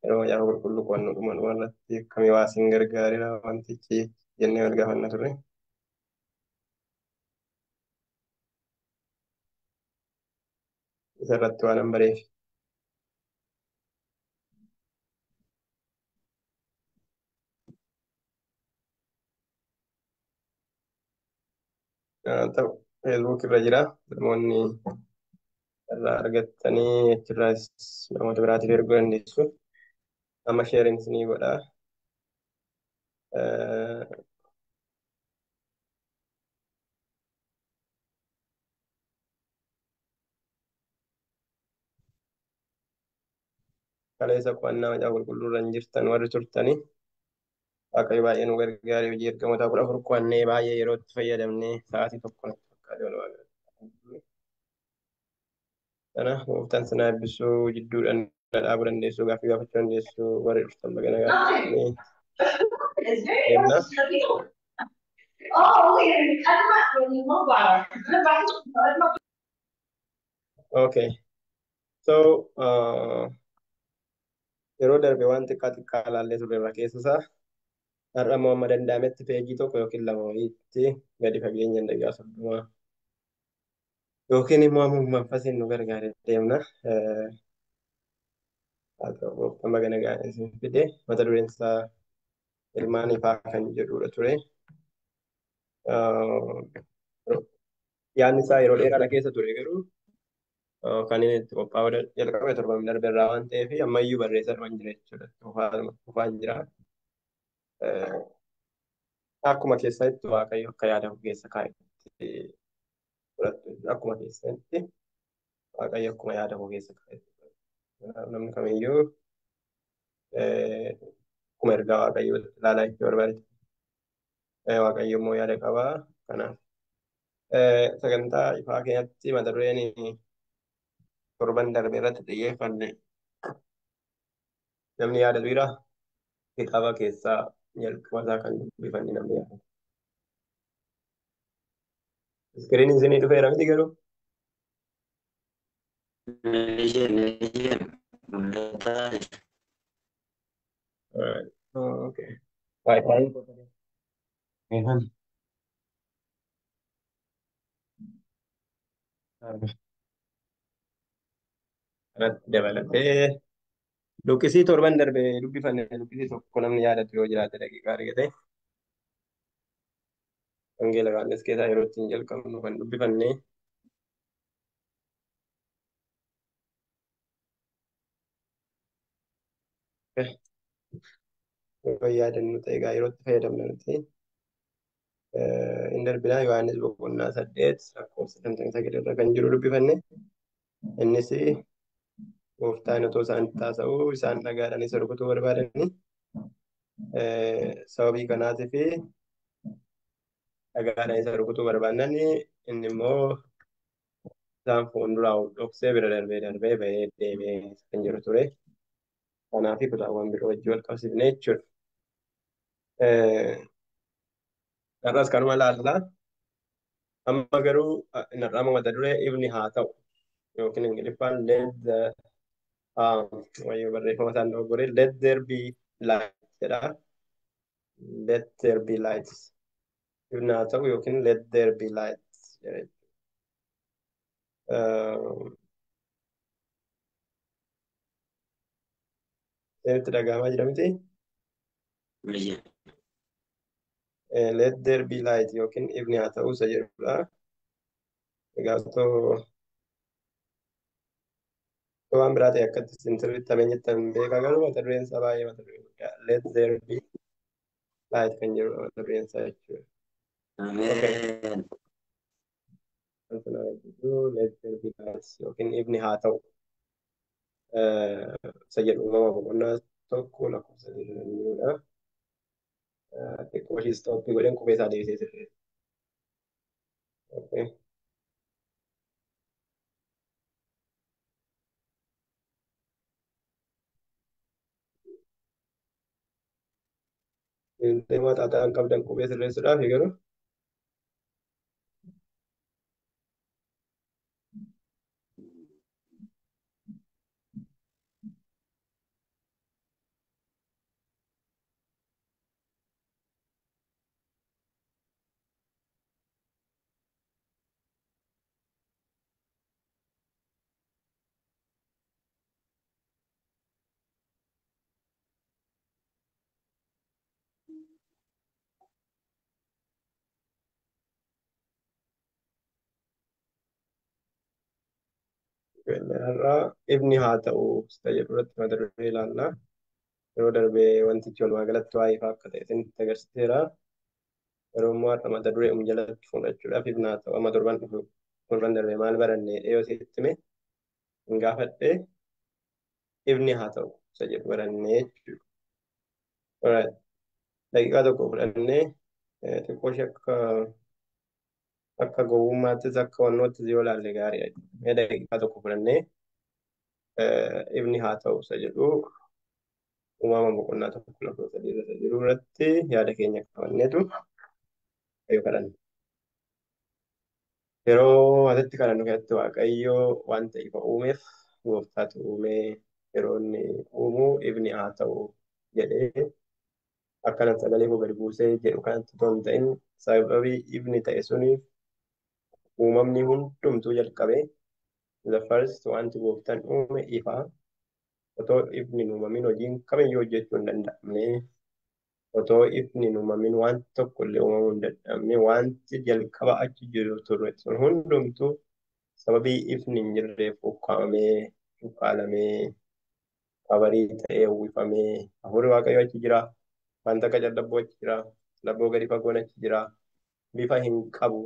Yeroo Macaafa Qulqulluu qo'annu dhuma dhuma irratti akkamii waa isin gargaareera wantichi jennee wal gaafanna turre. Isa irratti waan an bareef. Ta'u Facebook irra jira. Namoonni irraa argattanii achirraas namoota biraatiif erguu dandeessu. Amma sharing isinii godha. Kaleessa qo'annaa Macaafa Qulqulluu irra hin jirtan warri turtanii Waaqayyo baay'ee nu gargaare, hojii ergamoota 14 qo'annee baay'ee yeroo itti fayyadamnee sa'aatii tokko natti fakkaate walumaa galatti. Kana gooftaan sinaa eebbisuu, jidduudhaan na dhaabuu dandeessu, gaaffii gaafachuu dandeessu, warri dhuftan baga nagaa dhuftanii deemna. Okay. So, yeroo darbe waan xiqqaa xiqqaa ilaallee turre irra keessa isaa har'a immoo amma danda'ametti peejii tokko yookiin lama wayiitti gadi fageenyaan daqiiqaa 30 yookiin immoo amma manfasiin nu gargaare deemna. Haa ta'u, gooftaan baga nagaan isin fide. Mata dureen isaa ilmaan ifaa kan jedhudha ture. Yaadni isaa yeroo dheeraa keessa ture, garuu kan inni itti qophaa'uu jalqabe torban darbe irraa waan ta'eef ammayyuu barreessaa dhufan jira jechuudha. Tufaan jira. Akkuma keessanitti Waaqayyo akka yaada keessa kaa'etti fudhattu. Akkuma keessanitti Waaqayyo akkuma yaada koo keessa kaa'etti. Namni kamiyyuu akkuma ergaa Waaqayyootti ilaalaa jechuu barbaade. Waaqayyo immoo yaada qabaa. Kanaaf sagantaa ifaa keenyatti mata dureen torban darbe irratti xiyyeeffanne namni yaadatu jira. Kitaaba keessaa jalqaba isaa kan dubbifanne namni yaadatu. Iskiriiniin isinii dhufeera miti garuu? Eeyyeen, mul'ataa jira. Alright. Oh, okay. Wi-Fi. Kanatti dabalatee luqqisii torban darbe dubbifanne luqqisii tokko namni yaadatu yoo jiraate daqiiqaa argate. Wangeela Yohaannis keessaa yeroo ittiin jalqabnu kan dubbifanne. Yoo yaadannu ta'e egaa yeroo itti fayyadamna nuti. Inni darbinaa Yohaannis boqonnaa 8 lakkoofsa 59 irra kan jiru dubbifanne. Innis gooftaan otoo isaan taasa'uu isaan dhagaadhaan isa rukutuu barbaadanii sababii kanaatiif dhagaadhaan isa rukutuu barbaadanii inni immoo isaan fuulduraa dhoksee bira darbee darbee bahee deemee kan jiru ture. Kanaaf kutaawwan biroo wajjin wal qabsiifne jechuudha. Har'as kanuma ilaalla. Amma garuu har'aa mata duree ifni haa ta'u yookiin Ingiliffaan let the wayyoo barreeffama isaan dogoggoree let there be light jedha. Let there be light. Ifni haa ta'u yookiin let there be light jedha. Isinitti dhaga'amaa jira miti? Eeyyeen. Let there be light yookiin ifni haa ta'u isa jedhudha. Egaa otoo waan biraa ta'e akkatti isin sirriitti hameen jettan beekaa, garuu mata dureen isaa baay'ee mata duree guddaa. Let there be light kan jedhudha mata dureen isaa jechuudha. Okay. Ameen. Wanta nama jiru let there be light yookiin ifni haa ta'u isa jedhu uumama boqonnaa 1 lakkoofsa 3 irra kan jirudha. Xiqqoo ishii stooppii godheen qubee isaa deebisee sirreessa. Okay. Deemaa xaaxaan qabdan qubee sirreessuudhaaf garuu. Har'aa ifni haa ta'u isa jedhu irratti mata duree ilaalla. Yeroo darbee wantichi walumaa galatti waa'ee ifaa akka ta'e isinitti agarsiiseera. Yeroo immoo har'a mata duree jalatti fudhachuudhaaf ifni haa ta'u amma torban dhufu torban darbee maal baranne yoo sitti hime hin gaafadhe ifni haa ta'u isa jedhu barannee jechuudha. Alright. Daqiiqaa tokko fudhannee xiqqoo ishee akka gowwummaattis akka wannoottis yoo ilaalle gaariidha. Mee daqiiqaa tokko fudhannee ifni haa ta'u isa jedhu uumama boqonnaa 1 lakkoofsa 3 irra isa jiru irratti yaada keenya qabanneetu Waaqayyo kadhanna. Yeroo asitti kadhannu keessatti Waaqayyo wanta ifa uumeef gooftaatu uumee yeroo inni uumu ifni haa ta'u jedhee akkanan sagalee koo gadi buusee jedhu kanatti otoo hin ta'in sababii ifni ta'e suniif uumamni hundumtuu jalqabee the first wanti gooftaan uume ifa. Otoo ifni hin uumamin hojiin kamiyyuu hojjechuu hin danda'amne. Otoo ifni hin uumamin wanti tokko illee uumamuu hin danda'amne. Wanti jalqaba achi jiru ture sun hundumtuu sababii ifni hin jirreef ukkaamamee, cuqqaalamee, kabarii ta'ee uwwifamee hafuurri Waaqayyoo achi jira. Wanta akka callabboo achi jira. Labboo gadi fagoon achi jira. Bifa hin qabu.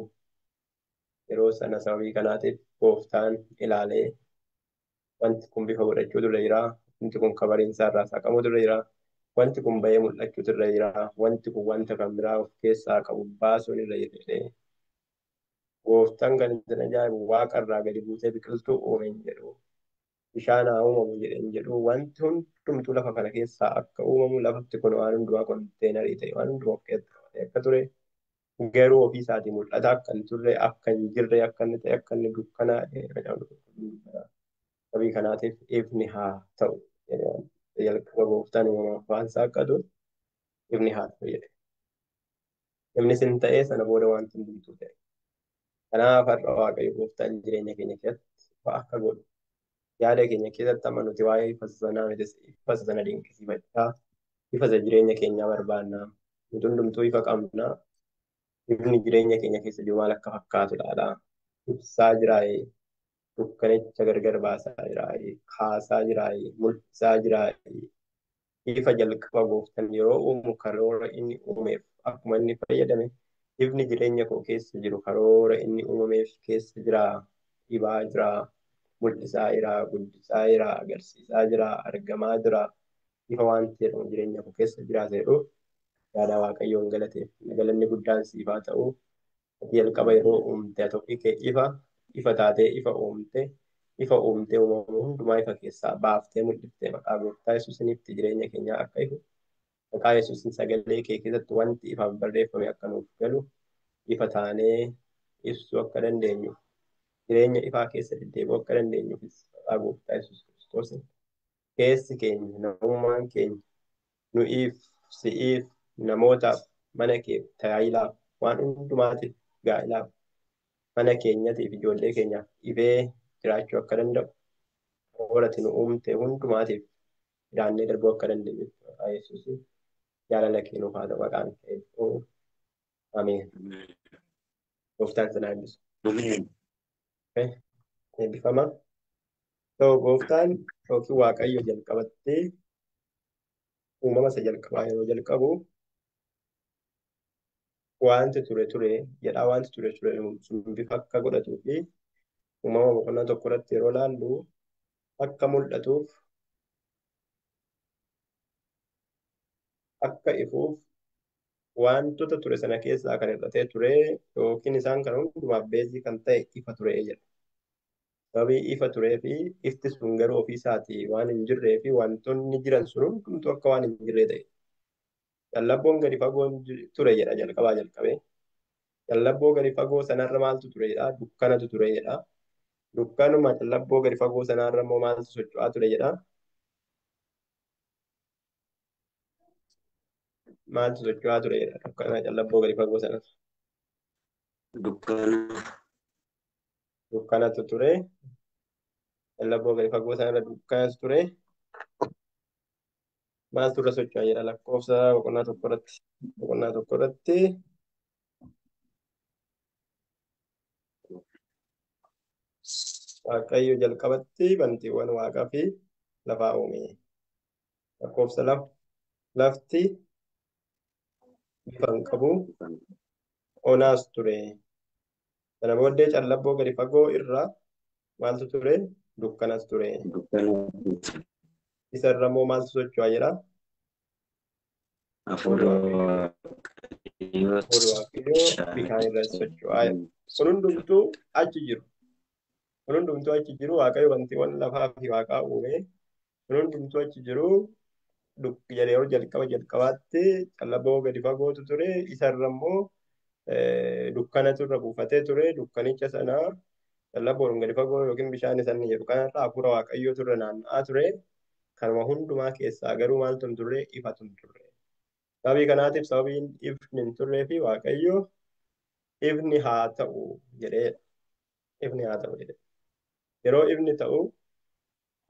Yeroo sana sababii kanaatiif gooftaan ilaalee wanti kun bifa godhachuutu irra jira. Wanti kun kabariinsa irraa saaqamuutu irra jira. Wanti kun bahee mul'achuutu irra jira. Wanti kun wanta kan biraa of keessaa qabu baasuun irra jira jedhee gooftaan kan isin ajaa'ibu waaqa irraa gadi buusee biqiltuu uume hin jedhu. Bishaan haa uumamu jedhe hin jedhu. Wanti hundumtuu lafa kana keessaa akka uumamu lafti kun waan hundumaa konteenarii ta'e waan hundumaa of keessatti qabatee akka ture garuu ofii isaatii mul'ata akka hin turre akka hin jirre akka inni ta'e akka inni dukkanaa'e sababii kanaatiif ifni haa ta'u jedhe jalqaba gooftaan uumama afaan saaqqatu ifni haa ta'u jedhe. Ifni sin ta'ee sana booda wanti hundumtuu ta'e. Kanaaf har'a Waaqayyo gooftaan jireenya keenya keessatti ifa akka godhu yaada keenya keessatti amma nuti waa'ee ifa sanaa mitis ifa sana dinqisiifachaa ifa isa jireenya keenyaa barbaanna. Nuti hundumtuu ifa qabna. Ifni jireenya keenya keessa jiru maal akka fakkaatu ilaala. Ibsaa jiraayee, dukkanicha gargar baasaa jiraayee, kaasaa jiraayee, mul'isaa jiraayee. Ifa jalqaba gooftaan yeroo uumu karoora inni uumeef akkuma inni fayyadame ifni jireenya koo keessa jiru karoora inni uumameef keessa jiraa, ibaa jiraa, mul'isaa jiraa, guddisaa jiraa, agarsiisaa jiraa, argamaa jiraa. Ifa wanti jedhamu jireenya koo keessa jiraa jedhu yaada Waaqayyoon galateef galanni guddaan siif haa ta'u. Ati jalqaba yeroo uumte ati ofii kee ifa ifa taatee ifa uumte uumama hundumaa ifa keessaa baaftee mul'iftee maqaa gooftaa Yesuusinitti jireenya keenyaa akka ifu maqaa Yesuusin sagalee kee keessatti wanti ifaaf barreeffame akka nuuf galu ifa taanee ibsuu akka dandeenyu jireenya ifaa keessa deddeebi'uu akka dandeenyuufis maqaa gooftaa Yesuus Kiristoosin keessi keenya namummaan keenya nu'iif si'iif namootaaf mana keef tajaajilaaf waan hundumaatiif gaa'ilaaf mana keenyatiif ijoollee keenyaaf ifee jiraachuu akka danda'u hoorati nu uumte hundumaatiif jiraannee darbuu akka dandeenyu maqaa Yesuusin jaalala kee nuuf haa ta'u maqaan kee eebbifamu. Ameen. Gooftaan sana eebbisu. Ameen. Eebbifama. So gooftaan yookiin Waaqayyo jalqabatti uumama isa jalqabaa yeroo jalqabu wanti ture ture jedhaa wanti ture ture sun bifa akka godhatuu fi uumama boqonnaa 1 irratti yeroo laallu akka mul'atuuf akka ifuuf wantoota ture sana keessaa kan hir'atee ture yookiin isaan kana hundumaaf beezii kan ta'e ifa ture jedha. Sababii ifa turee fi ifti sun garuu ofii isaatii waan hin jirree fi wantoonni jiran sun hundumtuu akka waan hin jirree ta'e. Callabboon gadi fagoon ture jedha jalqabaa jalqabee. Callabboo gadi fagoo sanarra maaltu ture jedha? Dukkanatu ture jedha. Dukkanuma callabboo gadi fagoo sanarra immoo maaltu socho'aa ture jedha? Maaltu socho'aa ture jedha? Dukkana callabboo gadi fagoo sanarra. Dukkana. Dukkanatu ture. Callabboo gadi fagoo sanarra dukkanatu ture. Maaltu irra socho'aa jedha lakkoofsa boqonnaa 1 irratti. Boqonnaa 1 irratti Waaqayyo jalqabatti bantiiwwan waaqaa fi lafaa uume. Lakkoofsa 2 lafti bifa hin qabu onaas ture. Sana booddee callabboo gadi fagoo irra maaltu ture? Dukkanas ture. Dukkana Isa irra immoo maaltu socho'aa jira? Hafuurri Waaqayyoo Hafuurri Waaqayyoo bishaan irra socho'aa jira. Kun hundumtuu achi jiru. Kun hundumtuu achi jiru. Waaqayyo bantiiwwan lafaa fi waaqaa uume. Kun hundumtuu achi jiru. Yeroo jalqabaatti callabboo gadi fagootu ture. Isa irra immoo dukkanatu irra buufatee ture. Dukkanicha sana callabboon gadi fagoo yookiin bishaan isa inni jedhu kanarra hafuura Waaqayyootu irra naanna'aa ture. Kanuma hundumaa keessaa garuu maaltu hin turre? Ifatu hin turre. Sababii kanaatiif sababiin ifni hin turree fi Waaqayyo ifni haa ta'u jedhee ifni haa ta'u jedhe. Yeroo ifni ta'u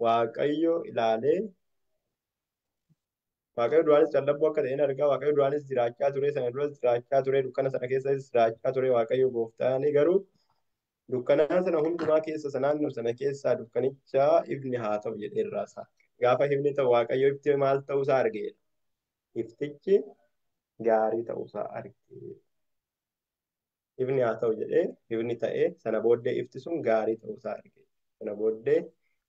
Waaqayyo ilaalee Waaqayyo duraanis callabboo akka ta'e hin argaa. Waaqayyo duraanis jiraachaa ture. Sana duras jiraachaa ture. Dukkana sana keessas jiraachaa ture. Waaqayyo gooftaan garuu dukkana sana hundumaa keessa isa naannoo sana keessaa dukkanicha ifni haa ta'u jedhee irraa isaa. Gaafa ifni ta'u Waaqayyo ifti maal ta'uusaa argeera. Iftichi gaarii ta'uusaa arge. Ifni haa ta'u jedhee ifni ta'ee sana booddee ifti sun gaarii ta'uusaa arge. Sana booddee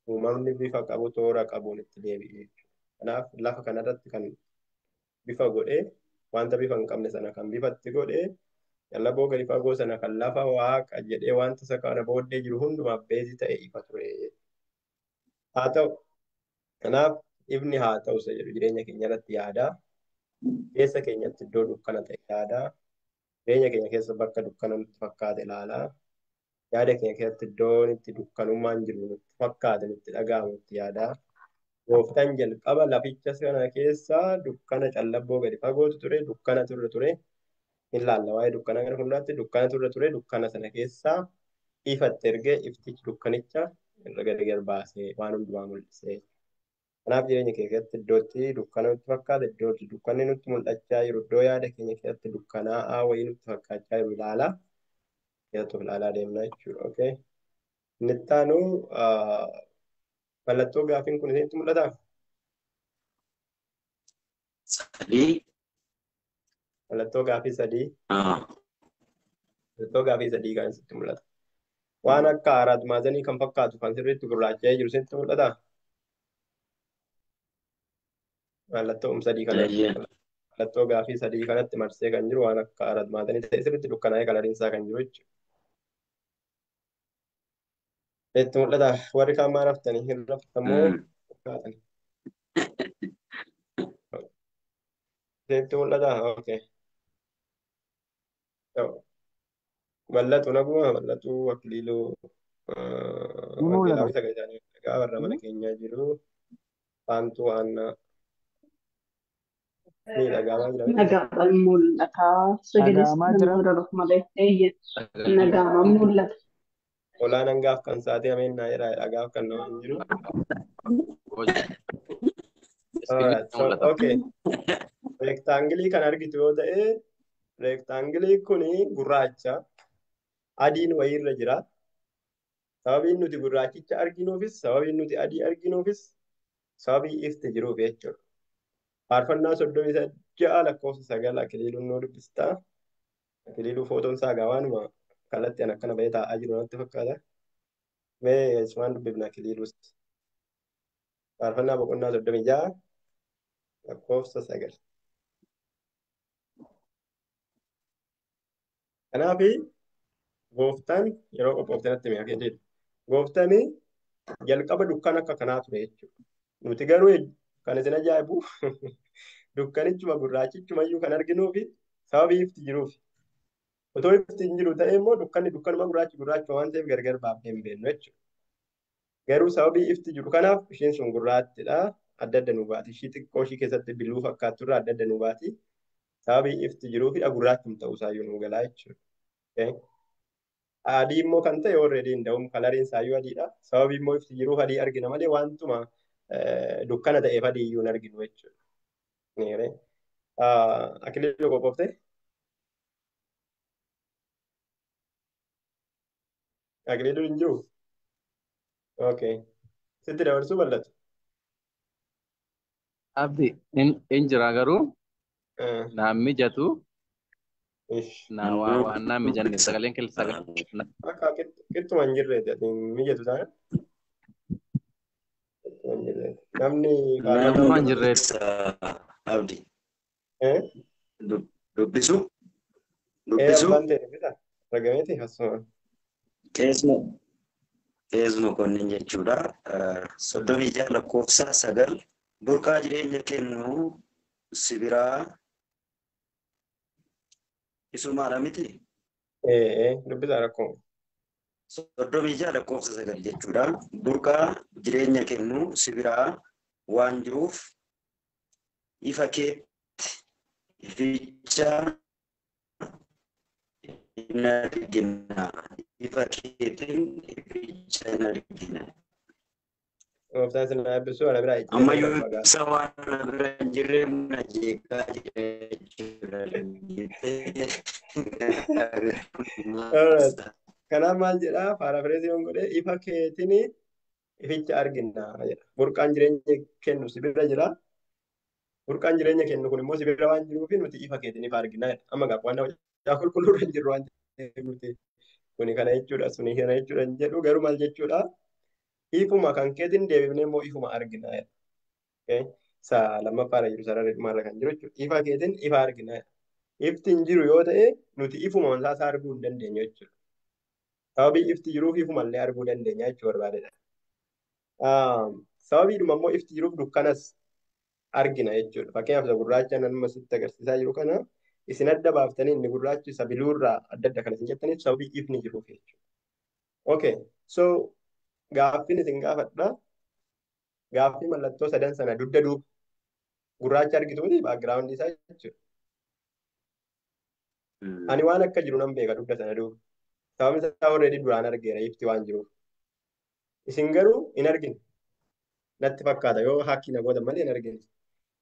uumamni bifa qabu toora qabuun itti deebi'e jechuudha. Kanaaf lafa kanarratti kan bifa godhee wanta bifa hin qabne sana kan bifatti godhee callaboo gadi fagoo sana kan lafa waaqa jedhee wanta isa kana booddee jiru hundumaaf beezii ta'e ifa ture. Haa ta'u kanaaf ifni haa ta'u isa jedhu jireenya keenya irratti yaadaa. Keessa keenyatti iddoo dukkana ta'e yaadaa. Jireenya keenya keessa bakka dukkana nutti fakkaate ilaalaa. Yaada keenya keessatti iddoon itti dukkanummaan jiru nutti fakkaate nutti dhaga'amu itti yaadaa. Gooftaan jalqaba laficha sana keessa dukkana callabboo gadi fagootu ture, dukkana turre ture. Hin laalla waa'ee dukkana gara fuulduraatti dukkana turre ture, dukkana sana keessaa ifatti ergee iftichi dukkanicha irra gadi baasee waan hundumaa mul'isee. Kanaaf jireenya keenya keessatti iddootti dukkana nutti fakkaate, iddootti dukkanni nutti mul'achaa jiru, iddoo yaada keenya keessatti dukkanaa'aa wayii nutti fakkaachaa jiru ilaalaa. Keessatti of ilaalaa deemna jechuudha. Okay. Inni itti aanu mallattoo gaafiin kun isinitti mul'ataa? 3. Mallattoo gaafii 3. Mallattoo gaafii 3 kan sitti mul'ata. Waan akka araat maazanii kan fakkaatu kan sirriitti gurraacha'ee jiru sitti mul'ataa? Mallattoo 3 kana. Mallattoo gaafii 3 kanatti marsee kan jiru waan akka araat maazanii ta'e sirriitti dukkanaa'ee kalariin isaa kan jiru jechuudha. Itti mul'ata. Warri kaan maal raftanii? Hin raftamoo fakkaatani? Itti mul'ata. Okay. Mallatu naguma mallatu Akiliiluu Ni mul'ata. wangeelaa sagalee isaanii dhagaa warra mana keenyaa jiru. Faantuu Aanna ni dhagaamaa jira miti? Nagaadhaan mul'ata. Sagalee Dhaga'amaa jira. nama rarra'u malee. Eeyyee. Nagaamaan mul'ata. Olaanaan gaaf kan sa'aatii ameen naa jedhaa gaaf kan nama hin jiru. Alright, so okay. Reektaangilii kan argitu yoo ta'e, reektaangilii kuni gurraacha, adiin wayiirra jira. Sababiin nuti gurraachicha arginuufis, sababiin nuti adii arginuufis, sababii ifti jiruuf jechuudha. Faarfannaa 36 lakkoofsa 9 Akiliiluun nuu dubbistaa. Akiliiluu footoon isaa egaa waanuma kallattii an akkana bahee taa'aa jiru natti fakkaata. Mee isumaan dubbifna Akiliiluus. Faarfannaa boqonnaa 36 lakkoofsa 9. Kanaaf gooftaan yeroo qophoofte natti hime Akiliilu. Gooftaan jalqaba dukkana akka kanaa ture jechuudha. Nuti garuu kan isin ajaa'ibu dukkanichuma gurraachichumayyuu kan arginuufi sababii ifti jiruuf. Otoo ifti hin jiru ta'e immoo dukkanni dukkanuma gurraachi gurraachuma waan ta'eef gargar baafnee hin beeknu jechuudha. Garuu sababii ifti jiru kanaaf isheen sun gurraattidha. Adda adda nu baati. Ishii xiqqoo ishii keessatti biluu fakkaattu irraa adda adda nu baati. Sababii ifti jiruufi gurraachum ta'uusaayyuu nu galaa jechuudha. Adii immoo kan ta'e already hin da'uun kalariin isaayyuu adiidha. Sababii immoo ifti jiruuf adii argina malee wantuma dukkana ta'eef adii iyyuu hin arginu jechuudha. Akiliiluu qophooftee? Akiliiluu hin jiru? Okay. Sitti dabarsuu bal'atu. Abdi in jira garuu naan mijatu Ish. na waa waan naan mijanne sagaleen keessa sagalee. Akka qixxuma hin jirreeti ati hin mijatu taana. Qixxuma hin jirreeti. Namni faarfannaa Qixxuma hin hojjetu. jirreeti. Abdi. Eh? Dubbisu. Eh, Dubbisu. abbaan ta'e dubbisa. Ragameeti hasuma. Qeesuma konnin jechuudha. 36 lakkoofsa 9 burqaa jireenya kennu si biraa isumaadha miti. Dubbisa rakkoo. 36 lakkoofsa 9 jechuudha. Burqaa jireenya kennu si biraa waan jiruuf ifa keetti ificha hin argina. Ifa keetiin ificha hin argina. Gooftaan sin eebbisu ana biraa icciitii Ammayyuu barbaada. isa waan na bira hin jirre na jeeqaa jira jechuudha. Alright. Kanaaf maal jedhaa paarafreezii yoon godhee ifa keetiin ificha argina jedha. Burqaan jireenya kennu si bira jira. Burqaan jireenya kennu kun immoo si bira waan jiruuf nuti ifa keetiin ifa argina jedha. Amma gaafa waan nama qulqulluu irra hin jirru waan ta'eef nuti kuni kana jechuudha suni kana jechuudha hin jedhu garuu maal jechuudha ifuma kan keetiin deebifnee immoo ifuma argina jedha. Okay. Isa lammaffaarra jiru sarara dhumaarra kan jiru jechuudha. Ifa keetiin ifa argina jedha. Ifti hin jiru yoo ta'e nuti ifuma mataa isaa arguu hin dandeenyu jechuudha. Sababii ifti jiruuf ifumallee arguu dandeenya jechuu barbaadedha. Sababiidhuma immoo ifti jiruuf dukkanas argina jechuudha. Fakkeenyaaf isa gurraacha nama sitti agarsiisaa jiru kana isin adda baaftanii inni gurraachi isa biluurraa adda adda kan isin jettaniif sababii ifni jiruuf jechuudha. Okay, so gaaffiin isin gaafadha. Gaaffii mallattoo sadan sana dugda duuba gurraacha argitu miti baakgiraawundii isaa jechuudha. Ani waan akka jiru nan beeka dugda sana duuba. Sababni isaa already duraan argeera ifti waan jiruuf. Isin garuu hin argine. Natti fakkaata yoo hakkii na gootan malee hin argine.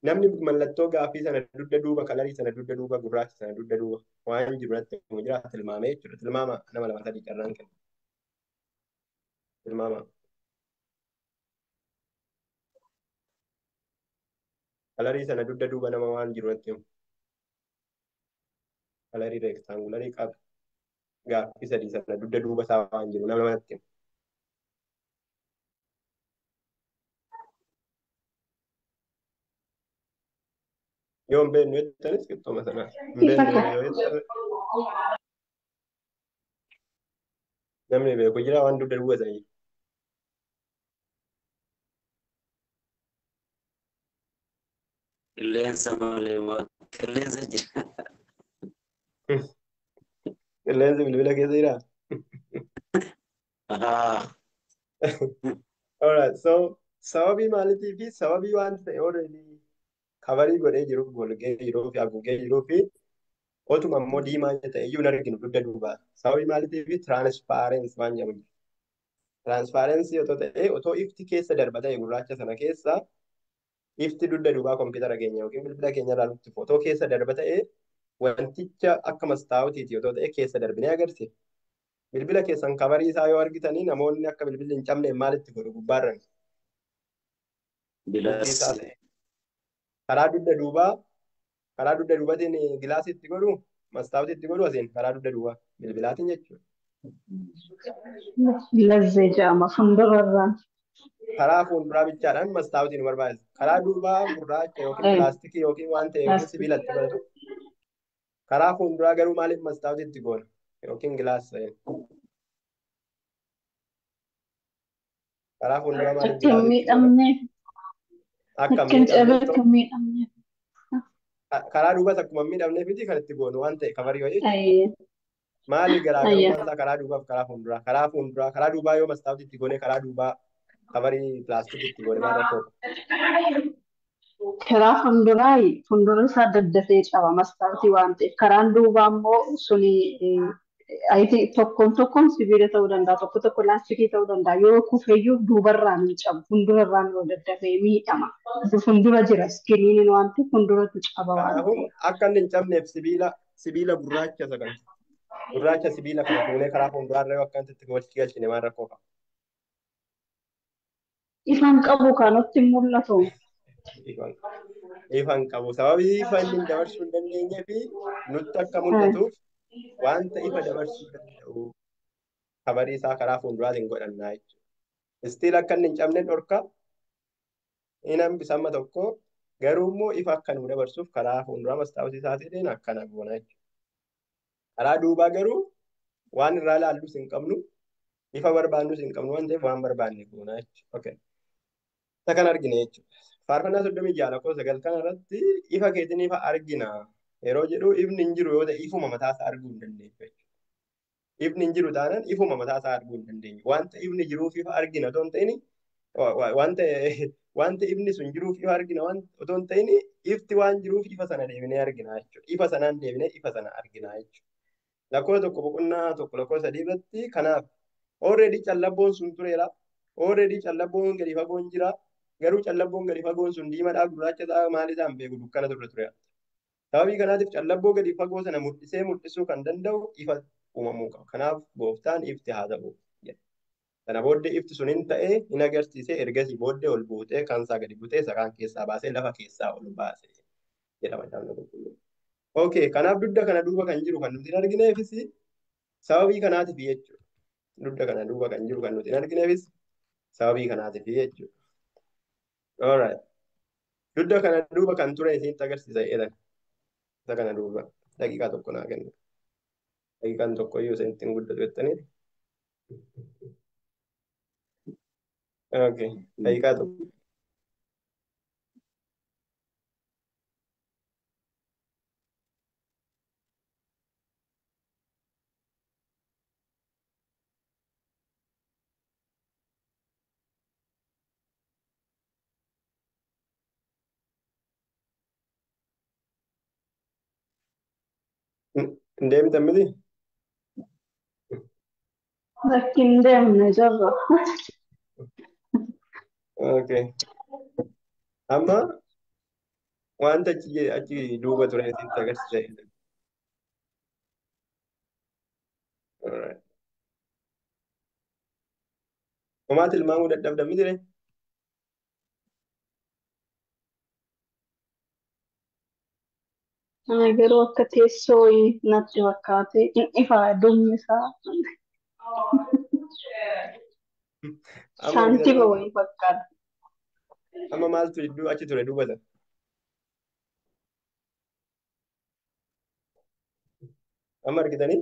Namni mallattoo gaaffii sana dugda duuba kalarii sana dugda duuba gurraacha sana dugda duuba waan jiru natti himu jira tilmaamee jechuudha. Tilmaama nama lama sadii carraan kenna. Tilmaama. Kalarii sana dugda duuba nama waan jiru natti himu. Kalarii reektaangularii qaba. Gaaffii sadii sana dugda duuba isaa waan jiru nama natti himu. Yoo hin beeknu jettanis qixxooma sana. Hin beeknu yoo jettan namni beeku jira waan dugda duuba sana jiru. Qilleensa malee qilleensa jira. Qilleensi bilbila keessa jiraa? Alright, so sababii maaliitii fi sababii waan ta'e already kabarii godhee jiruuf golgee jiruu fi haguugee jiruu fi otuma immoo diimaa ta'e iyyuu hin arginu dugda duubaa. Sababii maaliitii fi tiraanspaareensi waan jedhamu jira. Tiraanspaarensii otoo ta'e otoo ifti keessa darba ta'e gurraacha sana keessa ifti dugda duubaa kompiitara keenya yookiin bilbila keenya irraa nutti otoo keessa darba ta'e wanticha akka mastaawutiiti otoo ta'e keessa darbinee agarsiisa. Bilbila keessan kabarii isaa yoo argitanii namoonni akka bilbilli hin cabne maalitti godhu gubbaarran murtii isaa Gilaasii. ta'e. Karaa dugda duubaa karaa dugda duubatiin gilaasii itti godhu mastaawutii itti godhu asiin karaa dugda duubaa bilbilaatiin jechuudha. Lazzee jedhama fuuldurarraan. Karaa fuulduraa bichaadhaan mastaawutiin nu barbaachisa. Karaa duubaa gurraacha yookiin pilaastikii yookiin waan ta'e yookiin sibiila itti godhatu. Karaa fuulduraa garuu maaliif mastaawutii itti goona yookiin gilaas ta'e. Karaa fuulduraa maaliif Akka hin gilaasii itti goona? miidhamneef. Akka Akka hin cabne miidhamneef akka hin miidhamneef. Karaa duubas akkuma hin miidhamneef miti kan itti goonu waan ta'e kabarii wayii jechuudha. Ayyee. Maali Ayya. garaagarummaan isaa karaa duubaaf karaa fuulduraa? Karaa fuulduraa karaa duubaa yoo mastaawutii itti goone karaa duubaa kabarii pilaastikii itti goone maal rakkoo qaba? Karaa fuulduraa fuuldura isaa daddafee caba mastaawutii waan ta'eef karaan duubaa immoo suni ayitii tokkoon tokkoon sibiila ta'uu danda'a tokko tokko laastikii ta'uu danda'a yoo kufeeyyuu duubarraan hin cabu fuuldurarraan yoo daddafee miidhama fuuldura jira iskiriiniin waan ta'eef fuulduratti caba waan Kanaafuu ta'eef. akka inni hin cabneef sibiila gurraacha isa kana gurraacha sibiila kana fuunee karaa fuulduraarra yoo akka itti walitti galchine maal rakkoo qaba? Ifan qabu kanatti mul'atu. Ifan qabu. Sababii ifa inni dabarsuu hin dandeenyee fi nutti akka mul'atuuf wanta ifa dabarsuu danda'u kabarii isaa karaa fuulduraatiin godhannaa jechuudha. Istiil akka inni hin cabne dhorka hin hambisa amma tokko garuu immoo ifa akka nu dabarsuuf karaa fuulduraa mastaawwatii isaatiin akkana goona jechuudha. Karaa duubaa garuu waan irraa ilaallus hin qabnu ifa barbaannus hin qabnu waan ta'eef waan barbaanne goona jechuudha. Okay. Isa kan argine jechuudha. Faarfannaa 36 lakkoofsa 9 kana irratti ifa keetiin ifa argina yeroo jedhu ifni hin jiru yoo ta'e ifuma mataa isaa arguu hin dandeenyu jechuudha. Ifni hin jiru taanaan ifuma mataa isaa arguu hin dandeenyu. Wanta ifni jiruuf ifa argina otoo hin ta'in wanta ifni sun jiruuf ifa argina otoo hin ta'in ifti waan jiruuf ifa sana deebinee argina jechuudha. Ifa sanaan deebinee ifa sana argina jechuudha. Lakkoofsa 1 boqonnaa 1 lakkoofsa 3 irratti kanaaf already callabboon sun tureera. Already callabboon gadi fagoon jira. Garuu callabboon gadi fagoon sun diimaadhaa gurraacha ta'a maal isaan beeku dukkana turre ture. Sababii kanaatiif callabboo gadi fagoo sana mul'isee mul'isuu kan danda'u ifa uumamuu qaba. Kanaaf gooftaan ifti haa ta'u jedhe. Sana booddee ifti sun hin ta'ee hin agarsiise ergasii booddee ol buutee kan isaa gadi butee isa kaan keessaa baasee lafa keessaa ol baase jedhama Macaafni Qulqulluun. Okay, kanaaf dugda kana duuba kan jiru kan nuti hin argineefis sababii kanaatiif jechuudha. Dugda kana duuba kan jiru kan nuti hin argineefis sababii kanaatiif jechuudha. Alright. Dugda kana duuba kan ture isinitti agarsiisa jedhan. Isa kana duuba daqiiqaa tokko naa kenna. Daqiiqaan tokko iyyuu isinitti hin guddatu jettanii. Okay, daqiiqaa tokko. Hin deemtan miti? Bakki hin deemne jirra. Okay. Amma wanta achi duuba ture isinitti agarsiisa jedhan. Alright. Homaa tilmaamuu dadhabdan miti ree? Ana garuu akka teessoo natti fakkaate hin ifa dummi isaa. Amma Saantima argitanii wayii fakkaata. amma maaltu iddoo achi ture duuba sana? Amma argitanii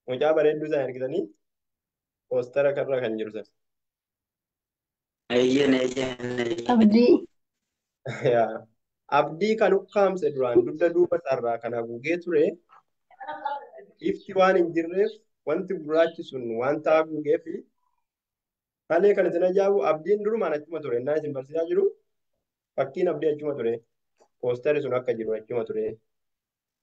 mucaa bareedduu sana argitanii poostara karra kan jiru sana. Eeyyen eeyyen eeyyen. Abdii. Yaa. Abdii kan ukkaamse duraan dugda duuba isaarraa kan haguugee ture ifti waan hin jirreef wanti gurraachi sun wanta haguugeef malee kan isin ajaa'ibu abdiin durumaan achuma ture innaa isin barsiisaa jiru fakkiin abdii achuma ture poostarri sun akka jiru achuma ture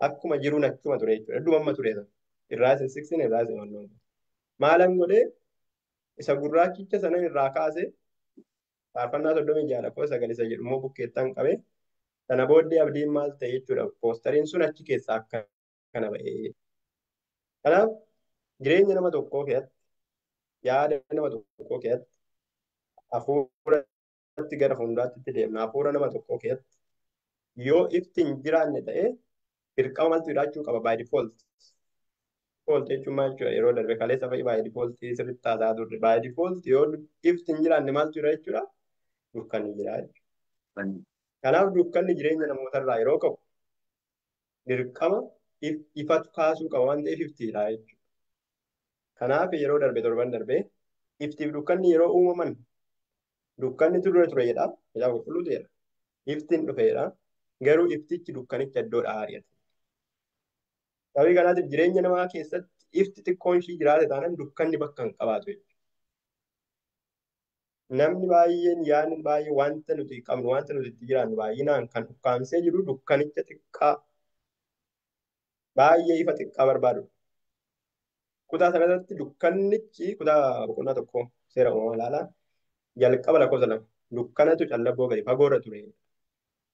akkuma jiruun achuma ture jechuudha hedduu amma ture sana irraa isin siksin irraa isin onnoon maalan godhee isa gurraachicha sana irraa kaase faarfannaa 36 lakkoofsa 9 isa jedhu immoo bukkeettan qabe sana booddee abdiin maal ta'e jechuudha poostariin sun achi keessaa akka kana ba'ee. Kanaaf jireenya nama tokkoo keessatti yaada nama tokkoo keessatti hafuuratti gara fuulduraatti itti deemna hafuura nama tokkoo keessatti yoo ifti hin jiraanne ta'e dirqama maaltu jiraachuu qaba by default. Default jechuun maal jechuudha yeroo darbe kaleessa fa'i by default sirriitti haasaa turre by default yoo ifti hin jiraanne maaltu jira jechuudha dukkanni jira jechuudha. Kanaaf dukkanni jireenya namootarraa yeroo ka'u dirqama ifatu kaasuu qaba waan ta'eef iftiidha jechuudha. Kanaaf yeroo darbe torban darbe iftiif dukkanni yeroo uumaman dukkanni dura ture jedha. Macaafa Qulqulluutu jedha. Iftiin dhufeedha. Garuu iftichi dukkanicha iddoodhaa ari'ate. Sababii kanaatiif jireenya namaa keessatti ifti xiqqoon ishii jiraate taanaan dukkanni bakka hin qabaatu jechuudha. Namni baay'een yaadni baay'ee wanta nuti qabnu wanta nuti itti jiraannu baay'inaan kan ukkaamsee jiru dukkanicha xiqqaa baay'ee ifa xiqqaa barbaadudha. Kutaa sanarratti dukkannichi kutaa boqonnaa tokko seera uumamaa ilaalaa jalqaba lakkoofsa 2 dukkanatu callabboo gadi fagoorra ture.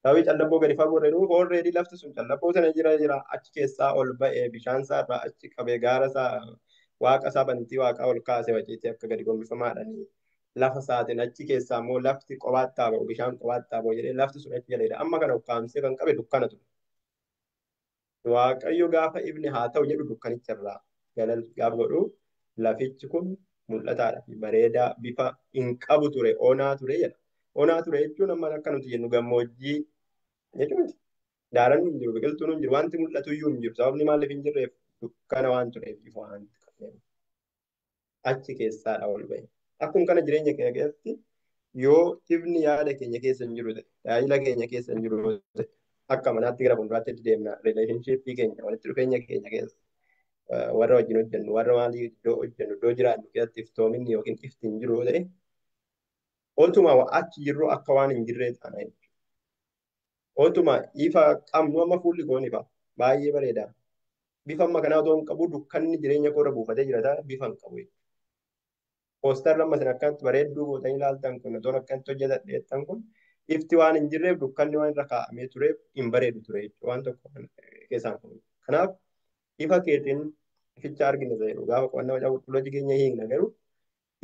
Sababii callabboo gadi fagoorra jiruuf already lafti sun callabboo sana jira achi keessaa ol ba'ee bishaan isaa irraa achi qabee gaara isaa Waaqa isaa bantii waaqaa ol kaase waciitii akka gadi gombifamaadhaan lafa isaatiin achi keessaa immoo lafti qobaatti haa ba'u bishaan qobaatti haa ba'u jedhee lafti sun achi jaleedha. Amma kana ukkaamsee kan qabe dukkana ture. Waaqayyo gaafa ifni haa ta'u jedhu dukkanicha irraa galal gaafa godhu lafichi kun mul'ataadha fi bareedaa bifa hin qabu ture onaa ture jedha. Onaa ture jechuun amma akka nuti jennu gammoojjii jechuudha. Daaraan hin jiru, biqiltuun hin jiru, wanti mul'atu iyyuu hin jiru. Sababni maaliif hin jirreef dukkana waan tureef ifa waan qabneef. Achi keessaadha ol ba'e. Akkuma kana jireenya keenya keessatti yoo ifni yaada keenya keessa hin jiru ta'e, tajaajila keenya keessa hin jiru ta'e, akka manaatti gara fuulduraatti itti deemna. Rileeshinshiippii keenya, walitti dhufeenya keenya keessa warra wajjin hojjennu, warra maalii iddoo hojjennu, iddoo jiraannu keessatti iftoominni yookiin ifti hin jiru ta'e, otuma achi jirru akka waan hin jirree taana jechuudha. Otuma ifa qabnu amma fuulli koon ifa baay'ee bareeda. Bifa amma kanaa otoo hin qabu dukkanni jireenya koorra buufatee jira ta'a bifa hin qabu jechuudha. Poostarri amma isin akkanatti bareedduu gootanii ilaaltan kun otoo akkanatti hojjetadheettan kun ifti waan hin jirreef dukkanni waan irra kaa'amee tureef hin bareedu ture jechuudha. Waan tokko keessaan kun. Kanaaf ifa keetiin ificha argina jedhu gaafa qo'annaa macaafa qulqulluu keenya hiikna garuu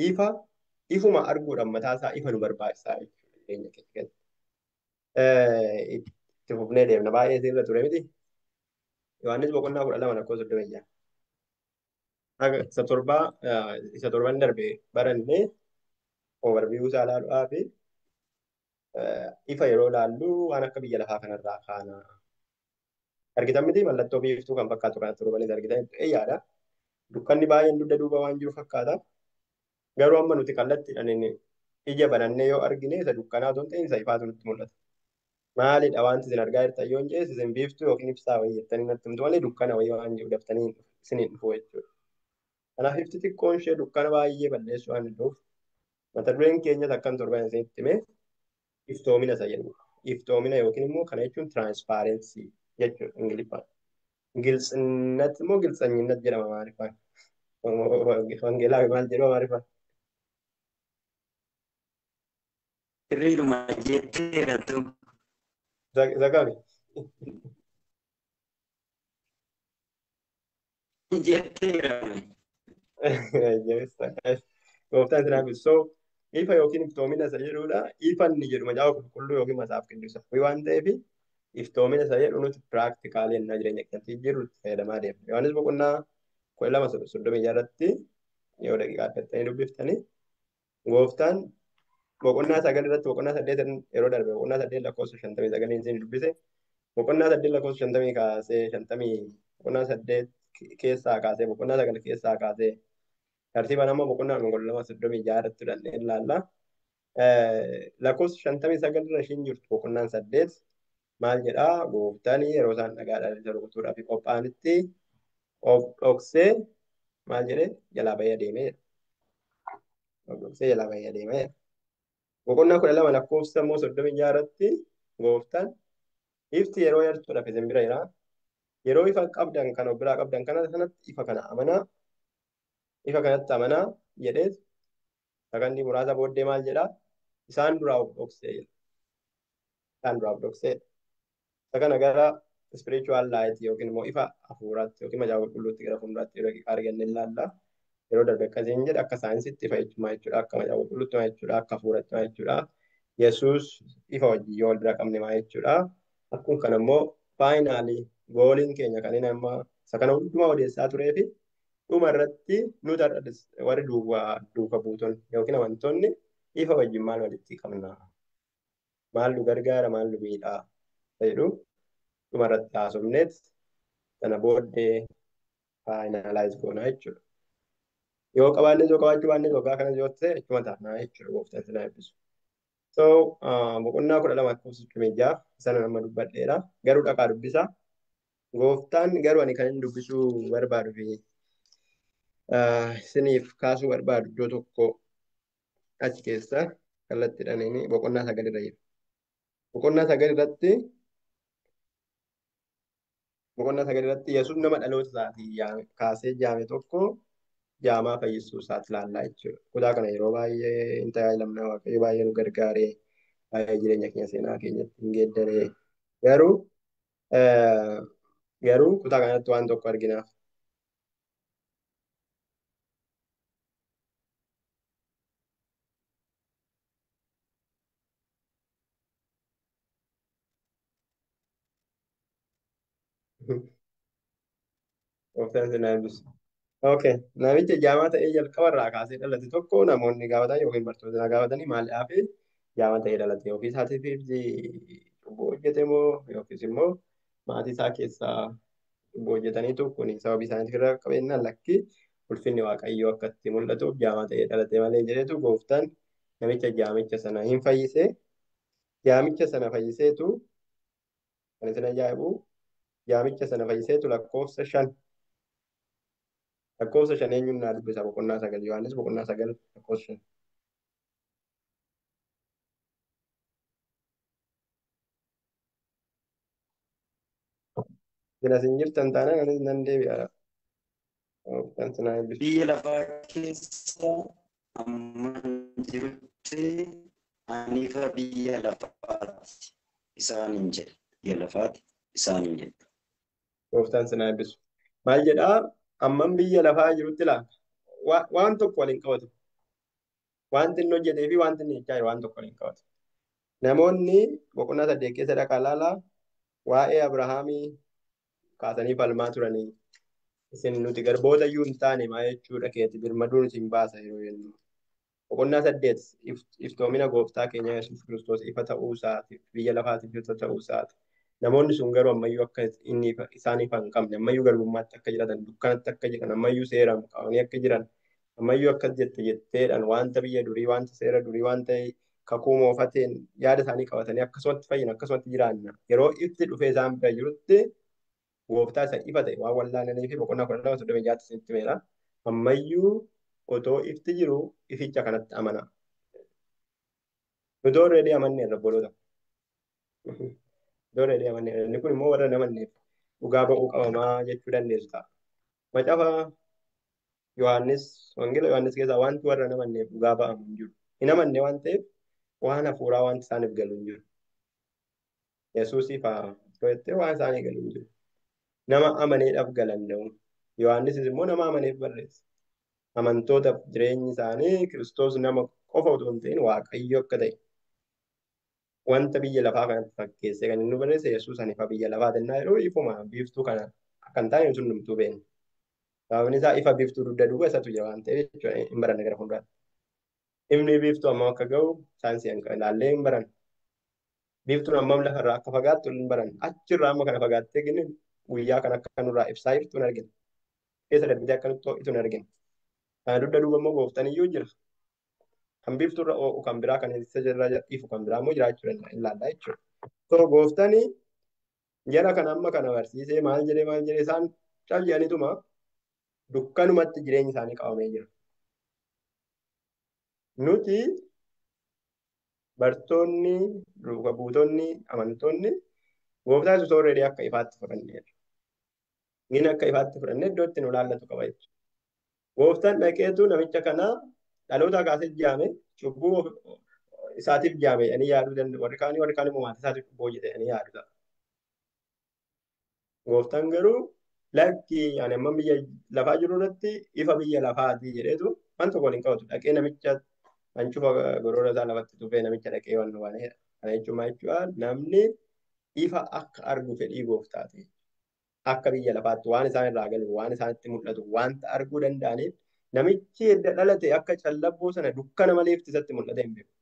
ifa ifuma arguudhaan mataa isaa ifa nu barbaachisaa jechuudha jireenya keenya keessatti. Itti fufnee deemna baay'ee sirra ture miti. Yohaannis boqonnaa 12 lakkoofsa 36. Isa torbaa isa torban darbe barannee overview isaa ilaaluudhaa fi ifa yeroo ilaallu waan akka biyya lafaa kanarraa kaana. Argitan miti mallattoo biiftuu kan fakkaatu kana torbanis argitan yaada. Dukkanni baay'een dugda duuba waan jiru fakkaata. Garuu amma nuti kallattiidhaan ija banannee yoo argine isa dukkanaa osoo hin ta'in isa ifaatu nutti mul'ata. Maalidha wanti isin argaa jirtan yoo hin jedhe isin biiftuu yookiin ibsaa wayii jettanii natti himtu malee dukkana wayii waan jiru daftanii isiniin dhufu jechuudha. Kanaaf ifti xiqqoon ishee dukkana baay'ee balleessuu waan danda'uuf mata dureen keenyas akkam torban isinitti hime iftoomina isa jedhudha. Iftoomina yookiin immoo kana jechuun tiraanspaarensii jechuudha Ingiliffaan. Giltsinnat immoo giltsanyinnat jedhama Amaariffaan. Wangeelaa maal jedhu Amaariffaan? Sirriidhuma jetteeratu. Isa kami? Jetteera. Gooftaan isin haa So ifa yookiin iftoomina isa jedhudha. Ifa inni jedhu macaafa qulqulluu yookiin matsaaf qindeessa. Waan ta'eef iftoomina isa jedhu nuti piraaktikaalii ennaa jireenya keessatti jirru itti fayyadamaa deemna. Yohaannis boqonnaa 12 36 irratti yoo daqiiqaa argattanii dubbiftanii gooftaan boqonnaa 9 irratti boqonnaa 8 yeroo darbe boqonnaa 8 lakkoofsa 59 isin dubbise boqonnaa 8 lakkoofsa 50 kaasee 50 boqonnaa 8 keessaa kaasee boqonnaa 9 keessaa kaasee tartiibaan amma boqonnaa 12 36 irratti fudhannee ilaalla. Lakkoofsa 59 irra ishiin jirtu boqonnaan 8 maal jedhaa gooftaan yeroo isaan dhagaadhaan isa rukutuudhaaf qophaa'anitti of dhoksee maal jedhee jalaa bahee adeemee jedha. Of dhoksee jalaa bahee adeemee jedha. Boqonnaa 12 lakkoofsa immoo 36 irratti gooftaan ifti yeroo yartuudhaaf isin bira jira. Yeroo ifa qabdan kan of biraa qabdan kana sanatti ifa kana amanaa ifa kanatti amanaa jedhee sakandii muraasa booddee maal jedhaa isaan duraa of dhoksee jedha. Isaan duraa of dhoksee. Isa kana gara spiritual light yookiin immoo ifa hafuuraatti yookiin macaafa qulqulluutti gara fuulduraatti yeroo arganne ilaalla. Yeroo darbe akkasiin jedha akka saayinsitti ifa jechuun maal jechuudha akka macaafa qulqulluutti maal jechuudha akka hafuuratti maal jechuudha. Yesuus ifa wajjin yoo wal bira qabne maal jechuudha. Akkuma kana immoo faayinaalii gooliin keenya kan inni amma isa kana hundumaa odeessaa turee fi dhuma irratti nuti warri duuka buutonni yookiin amantoonni ifa wajjin maal walitti qabna? Maal nu gargaara? Maal nu miidhaa? Jedhu dhuma irratti haasofneet sana booddee faayinaalaayiz goonaa jechuudha. Yoo qabaannes yoo qabaachuu baannes waggaa kanas yoo ta'e achuma taanaa jechuudha gooftaan isin haa eebbisu. So boqonnaa 12 lakkoofsa 36 sana nama dubbadheera. Garuu dhaqaa dubbisaa. Gooftaan garuu ani kan inni dubbisuu barbaadu fi isiniif kaasuu barbaadu iddoo tokko achi keessa kallattiidhaan inni boqonnaa 9 irra jira. Boqonnaa 9 irratti boqonnaa 9 irratti Yesuus nama dhaloota isaatii kaasee jaame tokko jaamaa fayyisuu isaati ilaallaa jechuudha. Kutaa kana yeroo baay'ee hin tajaajilamna Waaqayyo baay'ee nu gargaaree baay'ee jireenya keenya seenaa keenyatti hin geeddaree garuu garuu kutaa kanatti waan tokko arginaaf. Gooftaan si eebbisu. Okay. Namicha jaamaa ta'ee jalqaba irraa kaasee dhalate tokko namoonni gaafatan yookiin bartoonni na gaafatanii maaliidhaaf jaamaa ta'ee dhalate ofii isaatiif cubbuu hojjete moo yookiis immoo maatii isaa keessaa cubbuu hojjetaniitu kun sababii isaaniitiif irraa qabeenyaan lakki ulfinni Waaqayyoo akka itti mul'atuuf jaamaa ta'ee dhalate malee jedhetu gooftaan namicha jaamicha sana hin fayyise. Jaamicha sana fayyiseetu kan isin ajaa'ibu jaamicha sana fayyiseetu lakkoofsa 5. Lakkoofsa 5 eenyuun naa dubbisa boqonnaa 9 Yohaannis boqonnaa 9 lakkoofsa 5. Isin as hin jirtan taanaan anis nan deebi'a. Gooftaan si haa eebbisu. Biyya lafaa keessa amma jirutti ani ifa biyya lafaati isaaniin jedhe. Biyya lafaati isaaniin jedhe. Gooftaan si haa eebbisu. Maal jedhaa? Amman biyya lafaa jirutti laa waan tokko waliin qabatu. Wanti inni hojjetee fi wanti inni jechaa jiru waan tokko waliin qabatu. Namoonni boqonnaa 8 keessa dhaqaa ilaalaa waa'ee Abrahaamii kaasanii falmaa turanii. Isin nuti garboota iyyuu hin taane maa jechuudha keeti birmaduun isin baasa yeroo jennu. Boqonnaa 8 iftoomina gooftaa keenya Yesuus Kiristoos ifa ta'uu isaatiif biyya lafaatiif ifa ta'uu isaati. Namoonni sun garuu ammayyuu akka inni isaan ifa hin qabne ammayyuu garbummaatti akka jiraatan dukkanatti akka jiran ammayyuu seeraan qabanii akka jiran ammayyuu akkas jette jetteedhaan wanta biyya durii wanta seera durii wanta kakuu moofateen yaada isaanii qabatanii akkasumatti fayyina akkasumatti jiraanna. Yeroo ifti dhufee isaan bira jirutti gooftaa isa ifa ta'e waan wallaananii fi boqonnaa 12 36 isinitti himeera. Ammayyuu otoo ifti jiru ificha kanatti amana. Nuti already amanneerra obboloota. Nuti already amanneerra. Inni kun immoo warra hin amanneef dhugaa ba'uu qabamaa jechuu dandeessu ta'a. Macaafa Yohaannis Wangeela Yohaannis keessaa wanti warra hin amanneef dhugaa ba'amu hin jiru. Hin amanne waan ta'eef waan hafuuraa wanti isaaniif galu hin jiru. Yesuusiif haa jettee waan isaanii galu hin jiru. Nama amaneedhaaf galan da'u. Yohaannisis immoo nama amaneef barreesse. Amantootaaf jireenyi isaanii Kiristoos nama qofa otoo hin ta'in Waaqayyo akka ta'e wanta biyya lafaa kanatti fakkeessee kan inni barreesse Yesuus ani ifa biyya lafaa jennaa yeroo ifuma biiftuu kana akka hin taane sun hundumtuu beekna. Sababni isaa ifa biiftuu dugda duuba isatu jira waan ta'eef jechuudha hin baranne gara fuulduraatti. Ifni biiftuu hammam akka ga'u saayinsii ilaallee hin baranne. Biiftuun hammam lafarraa akka fagaattu hin baranne. Achirraa amma kana fagaattee gini guyyaa kan akka nurraa ibsaa jirtu hin argine. Keessa darbitee akka nutti ho'itu hin argine. Kana dugda duuba immoo gooftaan iyyuu jira. Kan biiftuurra oo'u kan biraa kan isa irra ifu kan biraa immoo jiraachuu danda'a ilaallaa jechuudha. So gooftaan jara kana amma kana barsiisee maal jedhee isaan cal jedhanituma dukkanumatti jireenyi isaanii qabamee jira. Nuti bartoonni, duuka buutonni, amantoonni gooftaa Yesuus already akka ifaatti fudhanneerra. Inni akka ifaatti fudhannee iddoo itti nu laallatu qaba jechuudha. Gooftaan dhaqeetu namicha kana dhaloota kaasee jaame cubbuu isaatiif jaame jedhanii yaaduu danda'u. Warri kaan immoo maatii isaatiif cubbuu hojjete jedhanii yaadu ta'a. Gooftaan garuu lakki ani amma biyya lafaa jiru irratti ifa biyya lafaati jedheetu waan tokko waliin qabatu. Dhaqee namicha hancufa gorora isaa lafatti tufee namicha dhaqee waan waanedha. Kana jechuun maal jechuudha? Namni ifa akka argu fedhii gooftaati. Akka biyya lafaatti waan isaan irraa galu, waan isaanitti mul'atu, wanta arguu danda'aniif namichi edda dhalate akka callabboo sana dukkana malee ifti isatti mul'ate hin beeku.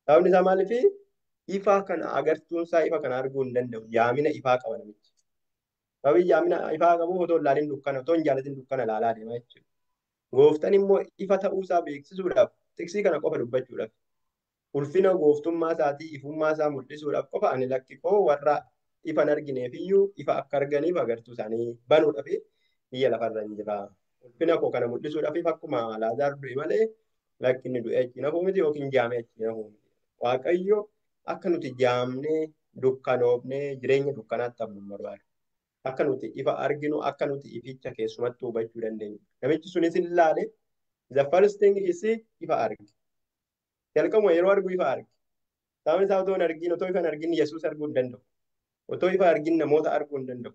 Sababni isaa maaliifi ifa kana agartuun isaa ifa kana arguu hin danda'u. Yaamina ifaa qaba namichi. Sababii yaamina ifaa qabuuf otoo hin ilaalin dukkana, otoo hin jaalatin dukkana ilaalaa deema jechuudha. Gooftaan immoo ifa ta'uusaa beeksisuudhaaf tiksii kana qofa dubbachuudhaaf ulfina gooftummaa isaatii ifummaa isaa mul'isuudhaaf qofa ani lakki koo warra ifa hin argineef iyyuu ifa akka arganiif agartuu isaanii banuudhaaf biyya lafarra hin jira. Ulfina koo kana mul'isuudhaaf akkuma Laazaar du'e malee lakki inni du'e achi nafuu miti yookiin jaamee achi nafuu miti. Waaqayyo akka nuti jaamnee dukkanoofnee jireenya dukkanaatti hafnu hin barbaadu. Akka nuti ifa arginu, akka nuti ificha keessumatti hubachuu dandeenyu. Namichi sunis hin ilaale. The first thing is ifa arge. Jalqabuma yeroo argu ifa arge. Sababni isaa otoo hin argin, otoo ifa hin argin Yesuus arguu hin danda'u. Otoo ifa argin namoota arguu hin danda'u.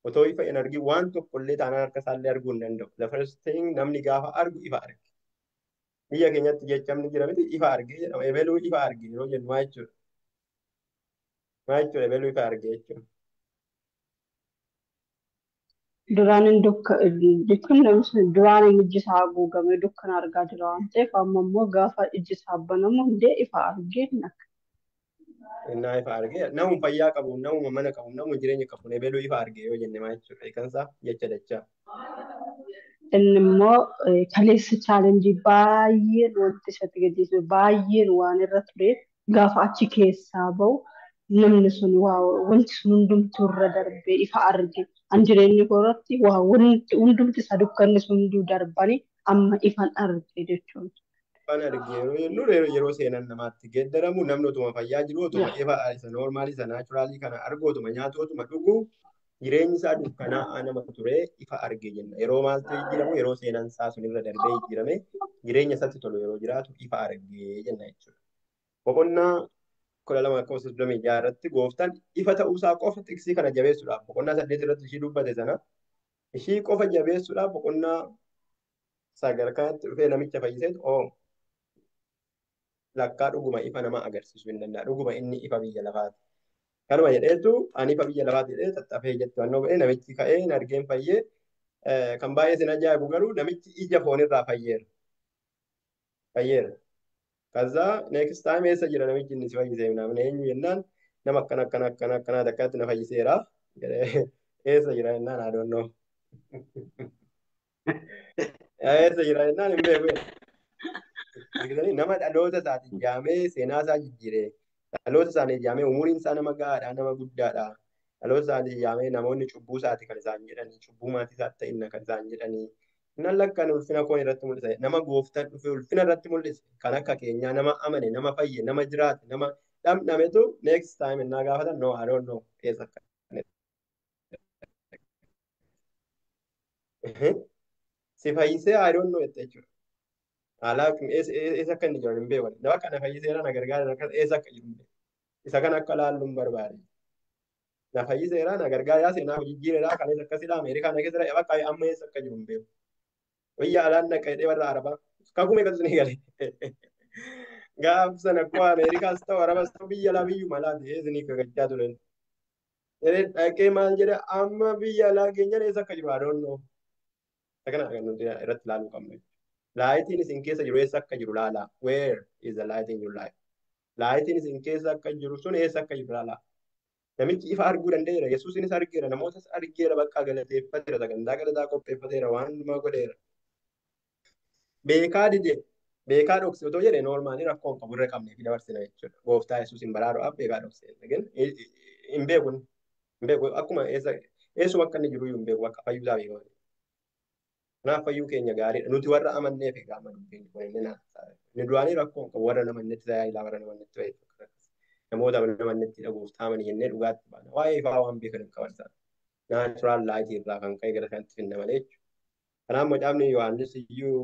Otoo ifa hin argin waan tokko illee taanaan harka isaallee arguu hin danda'u. The first thing namni gaafa argu ifa arge. Biyya keenyatti jechamni jira miti ifa arge jedhama. Ebeluu ifa arge yeroo jennu maal jechuudha? Maal jechuudha ebeluu ifa arge jechuudha? Duraan hin dukka jechuun namni duraan inni iji isaa haguugamee dukkana argaa jira waan ta'eef amma immoo gaafa iji isaa banamu hundee ifa argee akka Innaa ifa argee namuma fayyaa qabu, namuma mana qabu, namuma jireenya qabu ebeluu ifa argee yoo jenne maal jechuudha? Hiikansaa jecha dachaa. Inni immoo kaleessa chaalenjii baay'een wanti isatti gaggeessu baay'een waan irra ture gaafa achi keessaa bahu namni sun waa wanti sun hundumtuu irra darbee ifa arge. An jireenya koo irratti waa wanti hundumti isa dukkanni sun hunduu darbanii amma ifan arge jechuudha. Ifan arge yeroo jennu yeroo seenan namaatti geeddaramu namni otuma fayyaa jiru otuma ifa isa noormaalii isa naachuraalii kana argu otuma nyaatu otuma dhugu jireenyi isaa dukkanaa'aa nama ture ifa arge jenna. Yeroo maaltu jijjiiramu yeroo seenan isaa sun irra darbee jijjiirame jireenya isaatti tolu yeroo jiraatu ifa arge jenna jechuudha. Boqonnaa 12:36 irratti gooftaan ifa ta'uusaa qofa tiksii kana jabeessuudhaaf boqonnaa 8 irratti ishii dubbate sana ishii qofa jabeessuudhaaf boqonnaa 9 kanatti dhufee namicha fayyiseetu oo lakkaa dhuguma ifa nama agarsiisuu hin danda'a. Dhuguma inni ifa biyya lafaati. Kanuma jedheetu ani ifa biyya lafaati jedhee tattafee jettu annoo godhee namichi ka'ee hin argeen fayyee kan baay'ee sin ajaa'ibu garuu namichi ija foonirraa fayyeera. Fayyeera. Kazaa next time eessa jira namichi inni si fayyisee namni eenyu jennaan nama akkana akkana akkana akkanaa takkaatti na fayyiseera. Eessa jira jennaan I don't know. Eessa jira jennaan hin beeku. Argitanii nama dhaloota isaati jaamee seenaa isaa jijjiire. Dhaloota isaanii jaamee umuriin isaa nama gahaadha nama guddaadha. Dhaloota isaanii jaamee namoonni cubbuu isaati kan isaan jedhanii cubbuu maatii isaatti ta'inna kan isaan jedhanii. Nan lakkaan ulfina koon irratti mul'ise. Nama gooftaan dhufe ulfina irratti mul'ise. Kan akka keenyaa nama amane, nama fayye, nama jiraate, nama dhamdhametu next time innaa gaafatan no I don't know eessa akka. Si fayyisee I don't know jette jechuudha. Alaa eessa akka inni jiru hin beeku. Nama kana fayyiseera na gargaara eessa akka jiru hin beeku. Isa kana akka laallu hin barbaade. Na fayyiseera na gargaara seenaa jijjiireera kanis akkasidha Ameerikaa na keessa bakka amma eessa akka jiru hin beeku. Biyya alaan dhaqa jedhee warra Arabaa kakuu meeqatu ni gale. Gaaf sana akkuma Ameerikaas ta'u Arabas ta'u biyya alaa biyyuma alaati isinii kakachaa turan. Jedhee dhaqee maal jedha amma biyya alaa keenyan eessa akka jiru I don't know. Isa kana kan nuti irratti ilaaluu qabnu. Laayitiin isin keessa jiru eessa akka jiru laalaa. Where is the light in your life? Laayitiin isin keessa akka jiru sun eessa akka jiru laalaa. Namichi ifa arguu danda'eera. Yesuusinis argeera. Namootas argeera. Bakka galateeffateera. Sagantaa galataa qopheeffateera. Waan hundumaa godheera. Beekaa dide. Beekaa dhokse otoo jedhe noormaalii rakkoo hin qabu irra qabnee fi dabarsina jechuudha. Gooftaa Yesuus hin baraaruudhaaf beekaa dhokse. Hin beeku. Hin beeku. Akkuma eessuma akka inni jiru hin beeku. Bakka fayyuusaa beeku. Kanaaf fayyuu keenya gaariidha. Nuti warra amanneef egaa amma dubbiin kun inni inni duraanii rakkoo hin qabu. Warra namannetti tajaajilaa warra namannetti fayyadu. Namoota namannetti gooftaa amani jennee dhugaatti baana. Waa'ee ifaa waan beekan hin qaban isaan. Naachuraal laayitii irraa kan ka'e gara kanatti finna malee jechuudha. Kanaaf macaafni Yohaannis iyyuu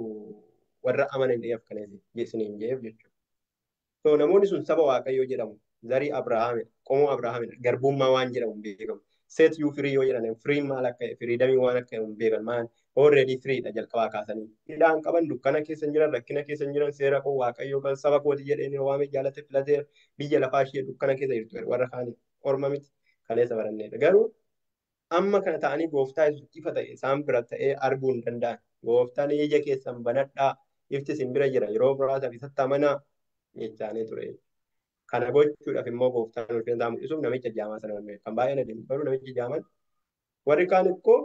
warra amanan dhiyeef kana isiniin jeef jechuudha. So namoonni sun saba Waaqayyoo jedhamu. Zarii Abrahaamidha. Qomoo Abrahaamidha. Garbummaa waan jedhamu hin beekamu. Set you free yoo jedhan free maal akka freedomii waan akka hin beekan maal already free dha jalqabaa kaasanii. Hidhaan qaban dukkana keessa hin jiran rakkina keessa hin jiran seera koo Waaqayyoo kan saba kooti jedhee ni waame jaalate filateera biyya lafaa ishee dukkana keessa jirtu warra kaanii orma miti kaleessa baranneedha. Garuu amma kana ta'anii gooftaa Yesuus ifa ta'e isaan bira ta'ee arguu hin danda'an. Gooftaan ija keessan banadhaa ifti isin bira jira yeroo muraasaaf isatti amanaa jechaanii ture. Kana gochuudhaaf immoo gooftaan ulfina isaa mul'isuuf namicha jaamaa sana barbaade. Kan baay'ee na dinqu garuu namichi jaamaan warri kaan ikkoo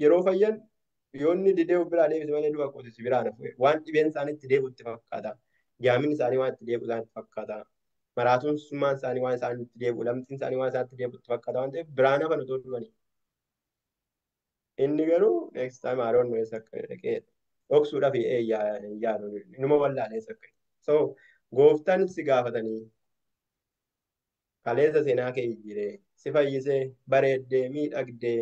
yeroo fayyan yoonni didee of biraa deebise malee du'a qootisi biraa na fuudhe. Waan dhibeen isaanii itti deebi'u itti fakkaata. Jaamin isaanii waan itti deebi'u isaanitti fakkaata. Maraatuun summaan isaanii waan isaan itti deebi'u, lamxiin isaanii waan isaan itti deebi'u itti fakkaata waan ta'eef biraa nafan otoo du'anii. Inni garuu next time I don't know eessa akka dhaqee dhoksuudhaaf yaadu numa wallaalee eessa akka. So gooftaan si gaafatanii kaleessa seenaa kee jijjiiree si fayyisee bareeddee miidhagdee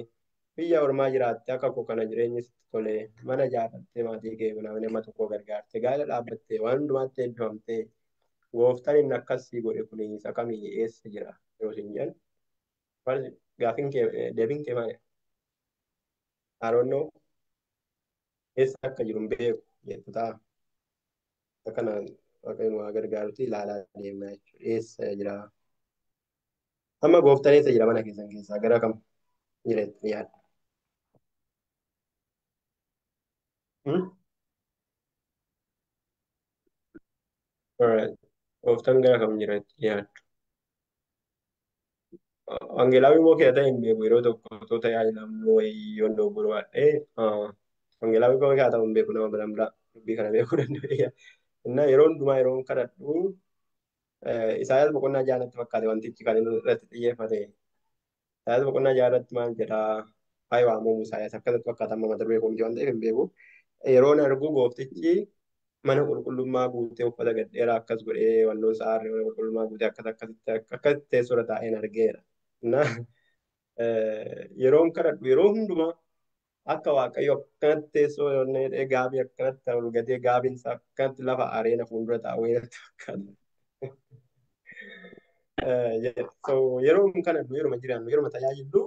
biyya ormaa jiraatte akka koo kana jireenyi sitti tolee mana ijaarrattee maatii kee nama tokko gargaarte gaala dhaabbattee waan hundumaatti eebbifamtee gooftaan inni akkas si godhe kun isa kamii eessa jira yeroo isin jedhan gaafiin kee deebiin kee maali? I don't know eessa akka jiru hin beeku jettu ta'a. Akkanaan Waaqayyoon waa gargaarutti ilaalaa deemna jechuudha. Eessa jira? Amma gooftaan eessa jira mana keessan keessaa gara kam jira jettanii yaaddu? Hmm? Alright. Gooftaan gara kam jira itti yaaddu? Wangeelaawi immoo keessa hin beeku yeroo tokko otoo tajaajilamnu wayii yoon dogoggoruu baadhee wangeelaawi koo keessa hin beeku nama biraan biraa dubbii kana beekuu danda'e. Innaa yeroo hundumaa yeroo kadhadhu Isaayyaas boqonnaa 6 natti fakkaate wantichi kan inni irratti xiyyeeffate. Isaayyaas boqonnaa 6 irratti maal jedhaa? Faayii waamamu Isaayyaas akkasatti fakkaata amma mata duree koomiti waan ta'eef hin beeku. Yeroon argu gooftichi mana qulqullummaa guutee uffata gad dheeraa akkas godhee walloo isaa harree mana qulqullummaa guutee akkas akkasitti akkasitti teessoo irra taa'een argeera. Na yeroon kadhadhu yeroo hundumaa akka Waaqayyo akkanatti teessoo yoonnee gaabii akkanatti ol gatee gaabiin isaa akkanatti lafa areena fuuldura taa'u natti fakkaata. So yeroo kadhadhu yeruma jiraannu yeruma tajaajillu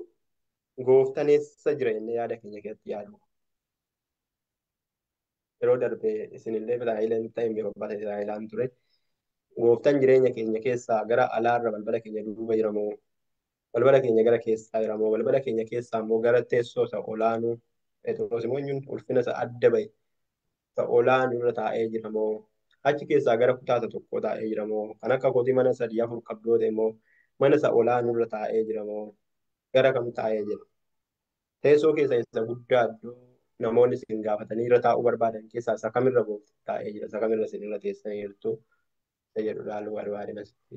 gooftaan eessa jira jennee yaada keenya keessatti yaadu. Yeroo darbe isinillee tajaajilan ta'e hin beeku abbaa tajaajilaan ture. Gooftaan jireenya keenya keessaa gara alaarra balbala keenya duuba jiramoo balbala keenya gara keessaa jiramoo balbala keenya keessaa immoo gara teessoo isa olaanuu Phexros immoo eenyuun ulfina isa adda ba'e isa olaanuu irra taa'ee jiramoo achi keessaa gara kutaa isa tokkoo taa'ee jiramoo kan akka kootii mana 3 4 qabdoo ta'e immoo mana isa olaanuu irra taa'ee jiramoo gara kam taa'ee jira? Teessoo keessa isa guddaa iddoo namoonni isin gaafatanii irra taa'uu barbaadan keessaa isa kamirra gooftaan taa'ee jira isa kamirra isin irra teessanii jirtu isa jedhu ilaaluu barbaadina asitti.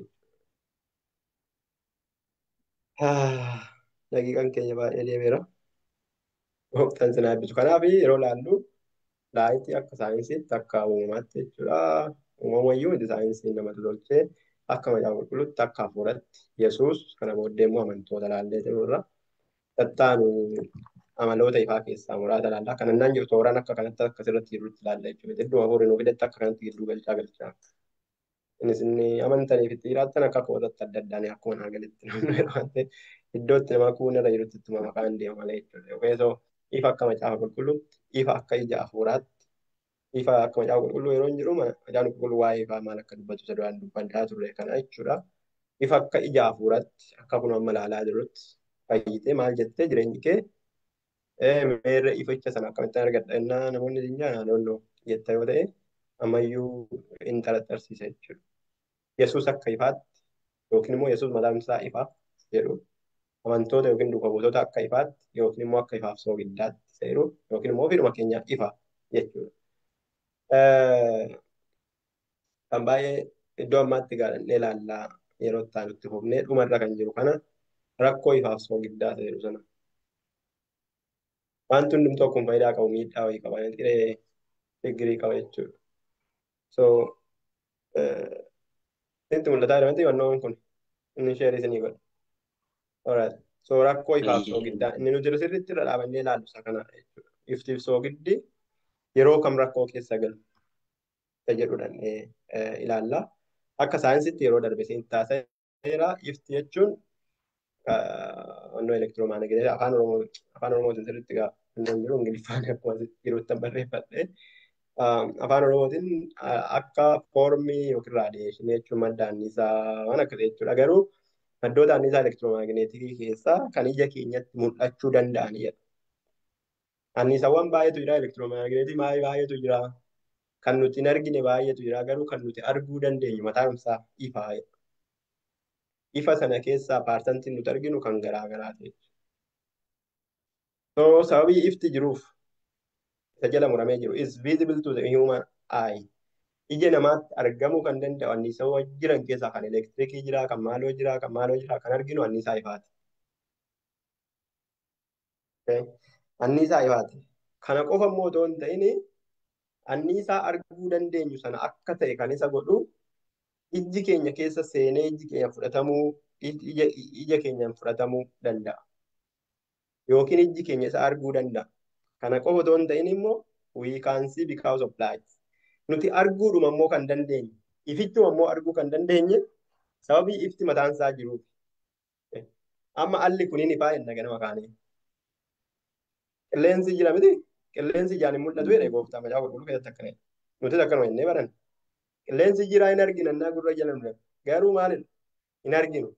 Daqiiqaan keenya baay'ee deemeera. Gooftaan isin haa eebbisu. Kanaaf yeroo ilaallu laayitii akka saayinsiitti akka uumamaatti jechuudha. Uumamayyuu miti saayinsiin namatu tolchee akka macaafa qulqulluutti akka hafuuratti Yesuus kana booddee immoo amantoota ilaallee jirurra. Tattaanu amaloota ifaa keessaa muraasa ilaalla. Kan annaan jiru tooraan akka kanatti akkasirratti jirutti ilaalla jechuudha. Iddoo hafuurri nuu fidetti akka kanatti gidduu galchaa galchaa. Innis inni amantaniif itti jiraattan akka kootatti adda addaan akkuma naa galitti namni yeroo waan ta'eef iddoo itti nama kuun irra jirutti ittuma maqaan deema malee jechuudha. Yookiin so ifa akka macaafa qulqulluutti, ifa akka ija hafuuraatti, ifa akka macaafa qulqulluu yeroo hin jiru macaafni qulqulluu waa'ee ifaa maal akka dubbatu isa duraan dubbachaa turre kana jechuudha. Ifa akka ija hafuuraatti akka kun amma ilaalaa jirrutti fayyitee maal jettee jireenyi kee meerre ificha sana akkamittiin argadha jennaa namoonni siin jedhan naannoo jetta yoo ta'e ammayyuu hin xaraxarsiisa jechuudha. Yesuus akka ifaatti yookiin immoo Yesuus mataan isaa ifa jedhu amantoota yookiin duuka buutota akka ifaatti yookiin immoo akka ifaaf soogiddaatti seeru yookiin immoo ofiidhuma keenyaaf ifa jechuudha. Kan baay'ee iddoo ammaatti gaadhannee ilaallaa yeroo itti aanutti fufnee dhumarra kan jiru kana rakkoo ifaaf soogiddaa jedhu sana. Wanti hundumtuu akkuma faayidaa qabu miidhaa wayii qaba. Xiree digirii qaba jechuudha. So itti mul'ataa jira miti wannoon kun inni sheerii isinii godha. Alright. So rakkoo ifaaf soogiddaa inni nuti sirriitti irra dhaabannee ilaallu isa kana jechuudha. Iftiif soogiddi yeroo kam rakkoo keessa galu isa jedhudhaan ilaalla. Akka saayinsitti yeroo darbe isin taasiseera. Ifti jechuun wannoo elektiroomaagneetii afaan Oromootiin sirriitti gaa wannoon jiru Ingiliffaan akkuma jirutti barreeffadhe. Afaan Oromootiin akka foormii yookiin raadiyeeshinii jechuun madda anniisaa waan akka ta'e jechuudha. Garuu maddoota anniisaa elektiroomaagneetikii keessaa kan ija keenyatti mul'achuu danda'anidha. Anniisaawwan baay'eetu jira, elektiroomaagneetii baay'eetu jira. Kan nuti hin argine baay'eetu jira. Garuu kan nuti arguu dandeenyu mataan isaa ifaa. Ifa sana keessaa paarsantiin nuti arginu kan garaa garaa ta'e. So sababii ifti jiruuf isa jala muramee jiru is visible to the human eye. Ija namaatti argamuu kan danda'u anniisaawwan jiran keessaa kan elektirikii jira, kan maaloo jira, kan maaloo jira, kan arginu anniisaa ifaati. Anniisaa ifaati. Kana qofa immoo otoo hin ta'in anniisaa arguu dandeenyu sana akka ta'e kan isa godhu ijji keenya keessa seenee ijji keenya fudhatamuu ija keenyaan fudhatamuu danda'a. Yookiin ijji keenya isa arguu danda'a. Kana qofa otoo hin ta'in immoo we can see because of light. Nuti arguudhuma immoo kan dandeenye, ifichuma immoo arguu kan dandeenye sababii ifti mataan isaa jiruuf. Amma alli kuniin ifaa jenna ganama kaanee. Qilleensi jira miti? Qilleensi ijaan hin mul'atu jedhe gooftaa macaafa qulqulluu keessatti akkana jedhe. Nutis akkanuma jennee baranne. Qilleensi jira hin arginu annaa gurra jala nu darba. Garuu maalidha? Hin arginu.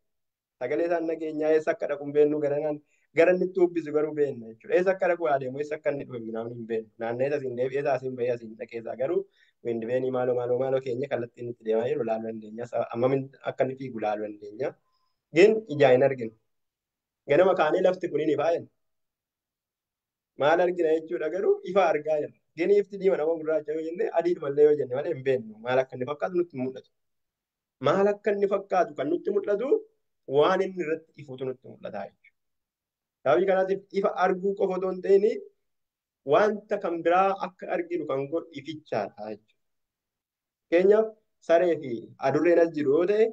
Sagalee isaan nageenyaa eessa akka dhaqu hin beeknu garanaan Gara inni itti uwwisu garuu beekna jechuudha. Eessa akka dhaqu adeemu, eessa akka inni dhufe namni hin beeknu. Naannoo asiin deebi'ee eessa asiin bahee asiin dhaqee garuu wind vane maaloo maaloo maaloo keenya kallattii inni itti deemaa jiru laaluu dandeenya. Hammam akka inni fiigu laaluu dandeenya. Gin ijaan hin arginu. Ganama kaanee lafti kun ni faayan. Maal argina jechuudha garuu ifa argaa jirra. Gin ifti diimaa nama gurraacha yoo jenne adiidhumallee yoo jenne malee hin beeknu. Maal akka inni fakkaatu nutti mul'atu. Maal akka inni fakkaatu kan nutti mul'atu waan inni irratti ifutu nutti mul'ata jechuudha. Sababii kanaatiif ifa arguu qofa otoo hin ta'in wanta kan biraa akka arginu kan godhu ifichaadha jechuudha. Fakkeenyaaf saree fi adurreen as jiru yoo ta'e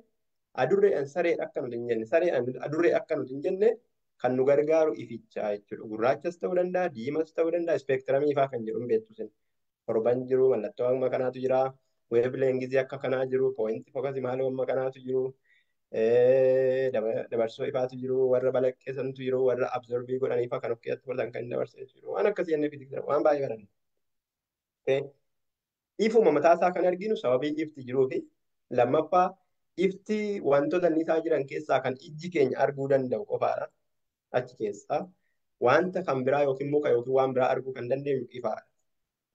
adurreedhaan saree akka nuti hin jenne sareen adurree akka nuti hin jenne kan nu gargaaru ifichaa jechuudha. Gurraachas ta'uu danda'a, diimas ta'uu danda'a, ispeektiramii ifaa kan jedhu hin beektu sin. Torban jiru, mallattoo amma kanaatu jira, weevleengizii akka kanaa jiru, pooyinti fookasii maaloo amma kanaatu jiru, dabarsoo ifaatu jiru, warra balaqqeessantu jiru, warra absorbii godhan ifaa kan of keessatti fudhatan kan dabarsan jiru. Waan akkasii jennee fiiziksii waan baay'ee baranna. Ifuma mataasaa kan arginu sababii ifti jiruu fi lammaffaa ifti wantoota anniisaa jiran keessaa kan ijji keenya arguu danda'u qofaadha. Achi keessaa wanta kan biraa yookiin muka yookiin waan biraa arguu kan dandeenyu ifaadha.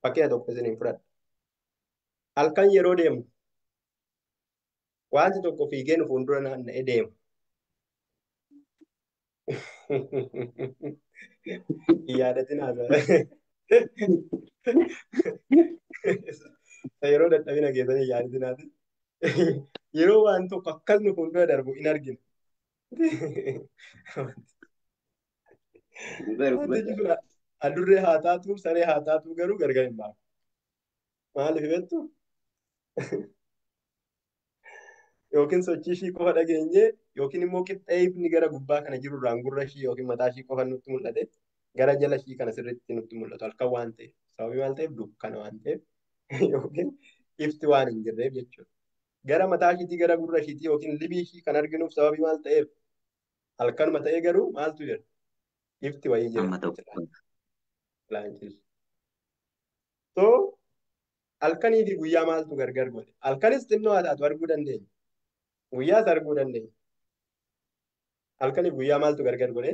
Fakkeenya tokko isiniin fudhadha. Halkan yeroo deemu wanti tokko fiigee nu fuuldura naanna'ee deema. Hin yaadatin haasaa. Yeroo dadhabina keessanii hin yaadatin haasaa. Yeroo waan tokko akkas nu fuuldura darbu hin arginu. Wanti jiru adurree haa taatu saree haa taatu garuu gargar hin baasu. Maaliif beektu? Yookiin sochii ishii qofa dhageenye yookiin immoo qixxee ifni gara gubbaa kana jiru irraan gurra ishii yookiin mataa ishii qofa nutti mul'ate gara jala ishii kana sirriitti nutti mul'atu halkan waan ta'eef sababii maal ta'eef dukkana waan ta'eef yookiin ifti waan hin jirreef jechuudha. Gara mataa ishiitii gara gurra ishiitii yookiin libii ishii kan arginuuf sababii maal ta'eef halkanuma ta'ee garuu maaltu jira? Ifti wayii jira. Amma tokko. So halkanii fi guyyaa maaltu gargar godhe? Halkanis xinnoo haa taatu arguu dandeenya. Guyyaas arguu dandeenya. Halkanii fi guyyaa maaltu gargar godhe?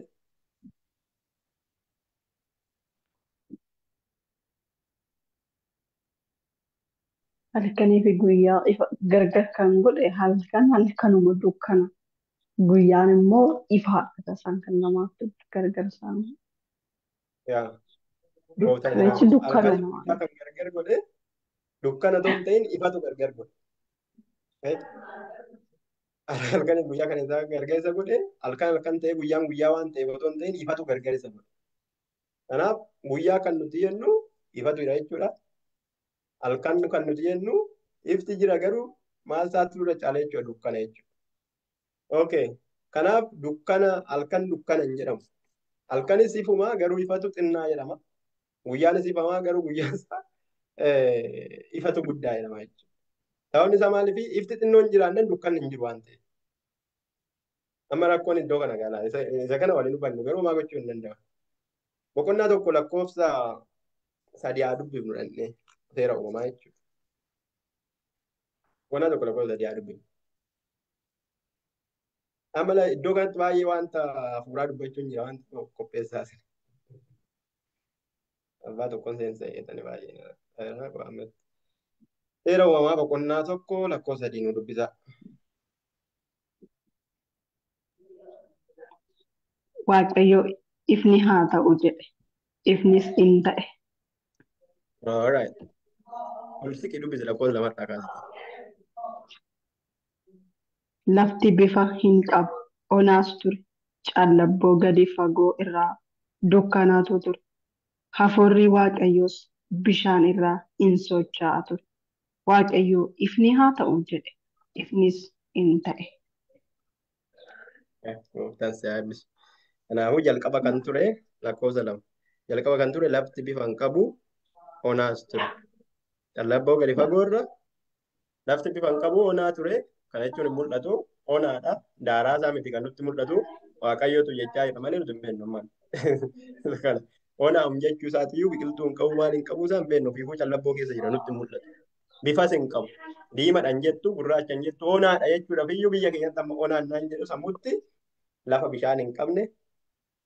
Halkanii fi guyyaa ifa gargar kan godhe halkan halkanuma dukkana. Guyyaan immoo ifaadha isaan kan namaaf gargar isaan. Yaa gooftaan Dukkana jechuun jedhama. dukkanuma Halkanii fi guyyaa kan gargar godhe dukkana otoo hin ta'in ifatu gargar godhe. Halkanii guyyaa kan isaa gargar isa godhe halkan halkan ta'e guyyaan guyyaa waan ta'eef otoo hin ta'in ifatu gargar isa godhe. Kanaaf guyyaa kan nuti jennu ifatu jira jechuudha. Halkan kan nuti jennu ifti jira garuu maal isaatu irra caala jechuudha dukkana jechuudha. Okay. Kanaaf dukkana halkan dukkana hin jedhamu. Halkanis ifumaa garuu ifatu xinnaa jedhama. Guyyaanis ifamaa garuu guyyaan isaa ifatu guddaa jedhama jechuudha. Sababni isaa maaliif ifti xinnoon hin jiraannan dukkanni hin jiru waan ta'eef. Amma rakkoon iddoo kana gala. Isa kana waliin hubannu garuu maa gochuu hin danda'amu. Boqonnaa tokko lakkoofsa sadii haa dubbifnu dhannee seera uumamaa jechuudha. Boqonnaa tokko lakkoofsa sadii haa dubbifnu. Amala iddoo kanatti baay'ee wanta hafuuraa dubbachuun jira wanta tokko qopheessaa jira. Abbaa tokkoon seensa eeggatan baay'ee. Seera uumamaa boqonnaa tokko lakkoofsa sadii nu dubbisa. Waaqayyo ifni haa ta'u jedhe. Ifnis in ta'e. Alright. Ol siqii dubbisi lakkoofsa lamarraa kaasite. Lafti bifa hin qabu. Onaas ture. Callabboo gadi fagoo irraa dukkanaatu ture. Hafuurri Waaqayyoos bishaan irraa in socho'a ture. Waaqayyo ifni haa ta'u jedhe. Ifnis in ta'e. Gooftaan si haa eebbisu. Kanaafuu jalqaba kan ture lakkoofsa lama. Jalqaba kan ture lafti bifa hin qabu onaas ture. Callabboo gadi fagoo irra lafti bifa hin qabu onaa ture. Kana jechuun hin mul'atu onaadha. Daaraa isaa miti kan nutti mul'atu Waaqayyotu jechaa jira malee nuti hin beeknu ammaan. Kana onaam jechuu isaatiyyuu biqiltuu hin qabu maal hin qabu isaa hin beeknu ofiifuu callabboo keessa jira nutti hin mul'atu. Bifas hin qabu. Diimadhaan jettu gurraachaan jettu onaadha jechuudhaaf iyyuu biyya keenyatti amma onaan naan jedhu sammuutti lafa bishaan hin qabne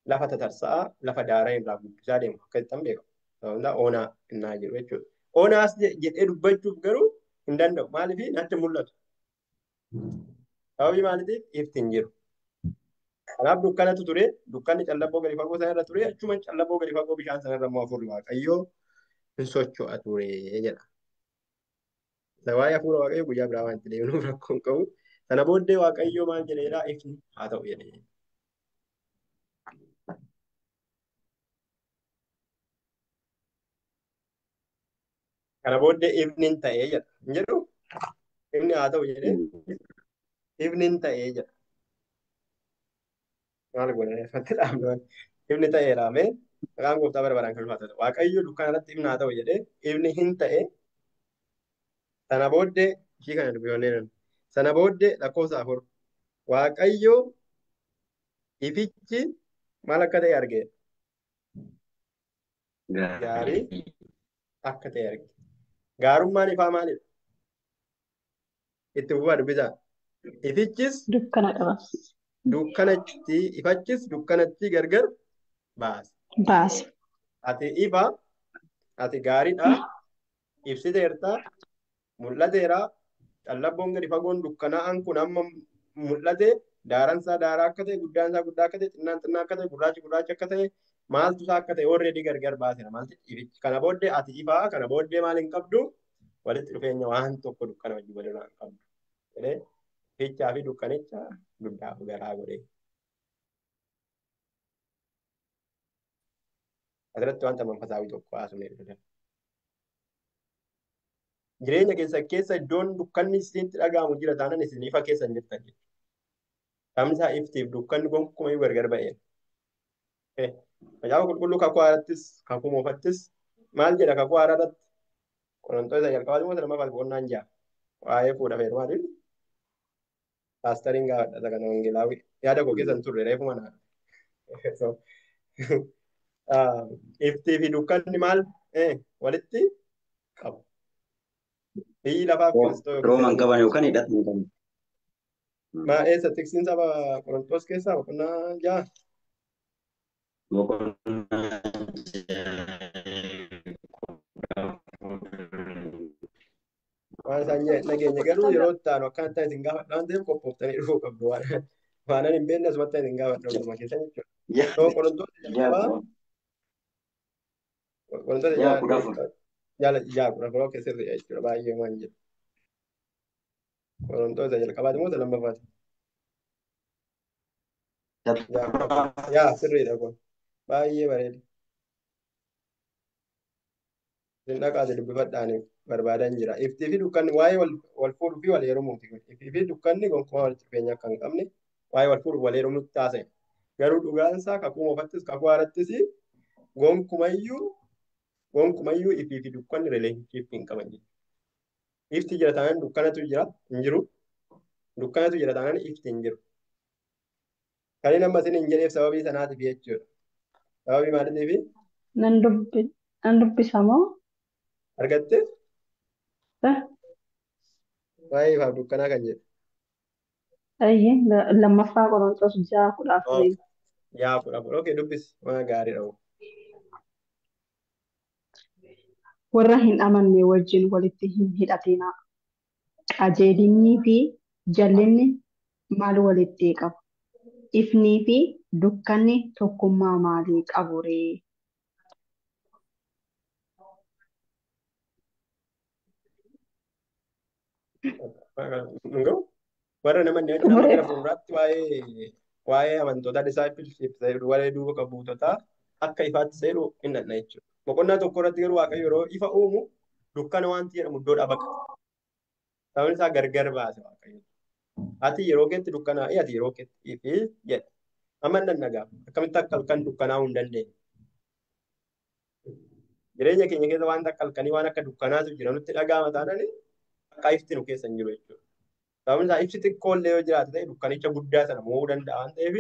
Lafa tatarsa'a lafa daaraa irraa guddisaa deemu akka ittiin beekamu. Sababni isaa onaa innaa jiru jechuudha. Onaas jedhee dubbachuuf garuu hin danda'u. Maaliif natti mul'atu. Sababii maaliitiif ifti hin jiru. Kanaaf dukkanatu ture. Dukkanni callabboo gadi fagoo sana irra ture. Achuma callabboo gadi fagoo bishaan sana irra immoo hafuurri Waaqayyoo hin socho'a ture jedha. Waa'ee hafuura Waaqayyoo guyyaa biraa waan itti deemnuuf rakkoo hin qabu. Sana booddee Waaqayyoo maal jedheedhaa? Ifni haa ta'u jedhee. Kana booddee ifni hin ta'ee jedha. Hin jedhuu? Ifni haa ta'u jedhee ifni hin ta'ee jedha. Maal goona ifatti dhaabne ifni ta'eera mee maqaan gooftaa bara baraan kan ulfaatu. Waaqayyo dukkana irratti ifni haa ta'u jedhee ifni hin ta'e. Sana booddee ishii kana dubbifannee sana booddee lakkoofsa 4 Waaqayyo ifichi maal akka ta'e arge? Gaarii akka ta'e arge. Gaarummaan ifaa maalidha? Itti fufaa dubbisaa. Ifichis Dukkana dhabamsiisa. dukkanatti ifachis dukkanatti gargar baase. Baase. Ati ifa, ati gaariidha, ibsiteerta, mul'ateera, callabboon gadi fagoon dukkanaa'aan kun amma mul'ate, daaransaa daaraa akka ta'e, guddaansaa guddaa akka ta'e, xinnaan xinnaa akka ta'e, gurraachi gurraacha akka ta'e, maaltu isaa akka ta'e already gargar baaseera. Maaltu ifichi. Kana booddee ati ifaa, kana booddee maal hin qabdu? Walitti dhufeenya waan tokko dukkana wajjin walirraa hin qabdu. Jedhee ifichaa fi dukkanicha guddaaf garaa godhe. Asirratti wanta manfasaawii tokko haasofnee dhufe. Jireenya keessa keessa iddoon dukkanni isinitti dhaga'amu jira taanaan isin ifa keessa hin jirtan jechuudha. Sababni isaa iftiif dukkanni gonkumaa gargar ba'eera. Macaafa qulqulluu kakuu haarattis kakuu moofattis maal jedha kakuu haaraa irratti? Qorontoota jalqabaati moo lammaffaa boqonnaan 6 waa'ee fuudha feerumaati. Paastariin gaafadha kana wangeelaawwi yaada koo keessa hin turre reefuma naa. Iftii fi dukkanni maal walitti qabu? Biyyi lafaaf Kiristoos Rooman qaban yookaan hidhata hin qaban. Maa eessa tiksiin saba Qorontoos keessaa boqonnaa 6? Boqonnaa Waan isaan nageenya garuu yeroo itti aanu akkanatti isin gaafadha waan ta'eef qophooftanii dhufuu qabdu. Waan ani hin beekne asumatti isin gaafadha hunduma keessan jechuudha. Qorontoota jalqabaa Qorontoota 6:14. 6:14 okay sirrii jechuudha baay'ee waan jedhu. Qorontoota jalqabaati moo lammaffaati? 6:14. Yaa sirriidha kun baay'ee bareeda. Isin dhaqaati dubbifadhaaniif barbaadan jira. Iftii fi dukkanni waa'ee wal fuudhuu fi wal heerumuuti. Iftii fi dukkanni gonkumaa walitti dhufeenya akka hin qabne waa'ee wal fuudhuu wal heerumuutti taasise. Garuu dhugaan isaa kakuu moofattis kakuu haarattis gonkumayyuu ifii fi dukkanni relationship hin qaban jechuudha. Ifti jira taanaan dukkanatu jira hin jiru. Dukkanatu jira taanaan ifti hin jiru. Kan inni amma isin hin jedheef sababii sanaatiif jechuudha. Sababii maaliitiif? Nan dubbisa moo? Argatte? Waa'ee ifaaf dukkanaa kan jedhu. Ayyee lammaffaa Qorontoos 6:14. 6:14. Okay dubbisi. Waan gaariidha. Warra hin amanne wajjin walitti hin hidhatinaa. Qajeelinnii fi jallinni maal walitti qabu? Ifnii fi dukkanni tokkummaa maalii qabu ree? Warra namoonni wajjin amma gara fuulduraatti waa'ee amantoota discipleship waa'ee duuka buutotaa akka ifaatti seeru hin dhaqna jechuudha. Boqonnaa tokko irratti garuu Waaqayyo yeroo ifa uumu dukkana wanti jedhamu iddoodhaa baqata. Sababni isaa gargar baase Waaqayyo. Ati yeroo keetti dukkanaa'e ati yeroo keetti ifi jedha. Amma hin dhaqna akkamitti akka halkan dukkanaa'uu hin dandeenye. Jireenya keenya keessa wanta akka halkanii waan akka dukkanaatu jira nutti dhaga'ama taanaan akka ifti nu keessa hin jiru jechuudha. Sababni isaa ibsi xiqqoo illee yoo jiraate ta'e dukkanicha guddaa sana mo'uu danda'a waan ta'eef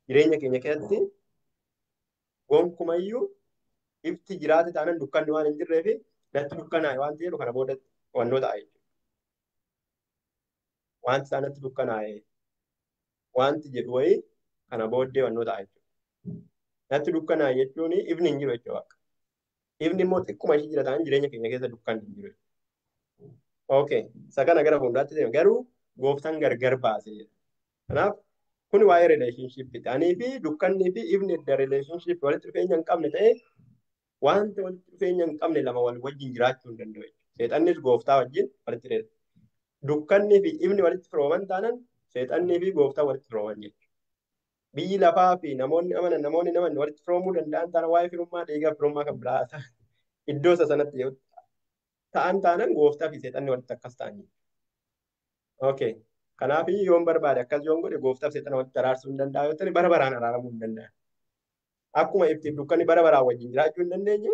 jireenya keenya keessatti gonkumayyuu ifti jiraate taanaan dukkanni waan hin jirreef natti dukkanaa'e waan jedhu kana booda wannoo ta'a jechuudha. Wanti isaa natti dukkanaa'e wanti jedhu wayii kana booddee wannoo ta'a jechuudha. Natti dukkanaa jechuun ifni hin jiru jechuudha. Ifni immoo xiqquma ishii jira ta'an jireenya keenya keessa dukkanni hin jiru. Okay, isa kana gara fuulduraatti deema. Garuu gooftaan gargar baasee jira. Kanaaf kun waa'ee relationship ta'anii fi dukkannii fi ifni edda relationship walitti dhufeenya hin qabne ta'e wanta walitti dhufeenya hin qabne lama wal wajjin jiraachuu hin danda'u. Seexannis gooftaa wajjin walitti dhufeenya. Dukkannii fi ifni walitti firooman taanan seexannii fi gooftaa walitti firooman jechuudha. Biyyi lafaa fi namoonni amanan namoonni naman walitti firoomuu danda'an taana waa'ee firummaa dhiigaa firummaa kan biraa ta'an iddoo isa sanatti yoo ta'an taanan gooftaa fi seexanni walitti akkas ta'an. Okay. Kanaaf yoon barbaade akkas yoon godhe gooftaa fi seexana walitti araarsuu hin danda'a yoo ta'e bara baraan araaramuu hin danda'a. Akkuma iftiif dukkanni bara baraan wajjin jiraachuu hin dandeenye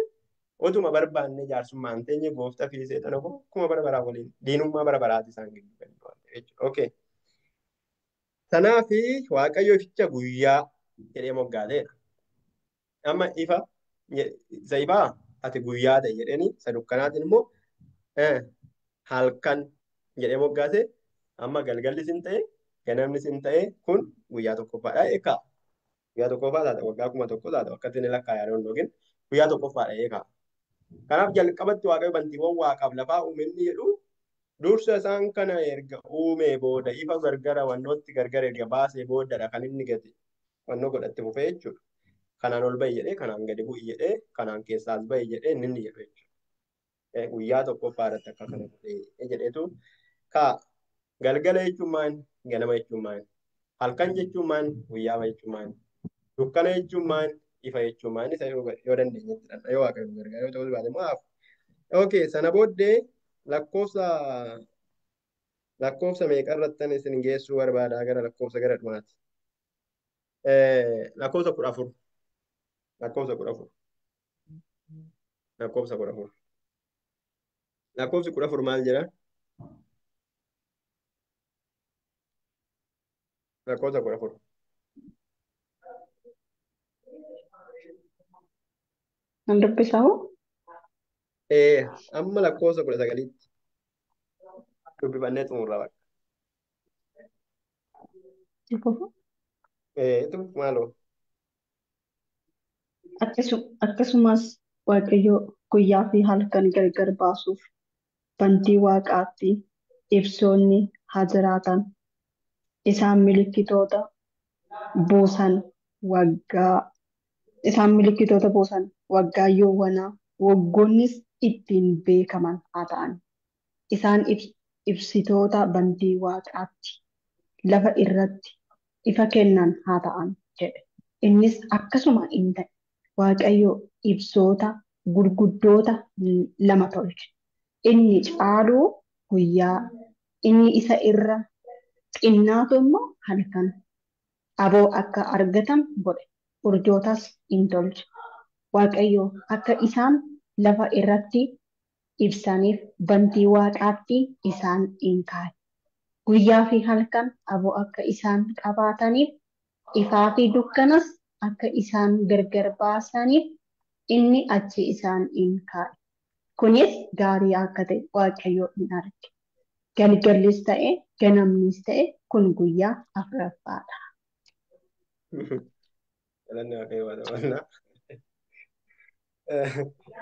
otuma barbaanne jaarsummaa hin teenye gooftaa fi seexana akkuma bara baraan waliin diinummaa bara baraati isaan gidduu kan jiru waan ta'eef jechuudha. Okay. Kanaaf Waaqayyo ificha guyyaa jedhee moggaaseera. Amma ifa isa ifaa ati guyyaa ta'e jedheeni isa dukkanaatiin immoo halkan jedhee moggaase. Amma galgalli sin ta'e ganamni sin ta'e kun guyyaa tokkoffaadha eekaa. Guyyaa tokkoffaa taata waggaa 1000 taata akkatti inni lakkaa'aa yeroo hin guyyaa tokkoffaadha eekaa. Kanaaf jalqabatti Waaqayyo bantiiwwan waaqaaf lafaa uume inni jedhu dursa isaan kana erga uumee booda ifa gargara wannootti gargar erga baasee boodadha kan inni gadi wannoo godhatti fufee jechuudha. Kanaan ol bahi jedhee kanaan gadi bu'i jedhee kanaan keessaas bahi jedhee inni inni jedhu jechuudha. Guyyaa tokkoffaa irratti akka kana godhee jedheetu kaa galgala jechuun maal ganama jechuun maal halkan jechuun maal guyyaa jechuun maal dukkana jechuun maal ifa jechuun maal isa yoo dandeenyetti dha yoo Waaqayyo nu gargaara yoo ta'uu baate immoo hafu. Okay, sana booddee lakkoofsa meeqa irrattan isin geessuu barbaadaa gara lakkoofsa gara dhumaati. Lakkoofsa 14. Lakkoofsa 14. Lakkoofsa 14. Lakkoofsi 14 maal jedha? Lakkoofsa 14. Nan dubbisaa hoo? Amma lakkoofsa 19tti dubbifannee xumurra bakka. Itu maaloo? Akkasumas Waaqayyo guyyaa fi halkan gargar baasuuf bantii waaqaatti ibsoonni haa jiraatan. Isaan milikitoota buusan waggaa yoowwanaa waggoonnis ittiin beekaman haa ta'an. Isaan ibsitoota bantii waaqaatti lafa irratti ifa kennan haa ta'an jedhe. Innis akkasuma in ta'e. Waaqayyo ibsoota gurguddoota lama tolche. Inni caaluu guyyaa, inni isa irra xinnaatu immoo halkan. Aboo akka argatan godhe. Urjootas in tolche. Waaqayyo akka isaan lafa irratti ibsaniif bantii waaqaatti isaan in kaa'e. Guyyaa fi halkan aboo akka isaan qabaataniif ifaa fi dukkanas akka isaan gargar baasaniif inni achi isaan in kaa'e. Kunis gaarii akka ta'e Waaqayyo in arge. Galgallis ta'e ganamnis ta'e kun guyyaa afuraffaadha. Galanni Waaqayyo haa ta'u.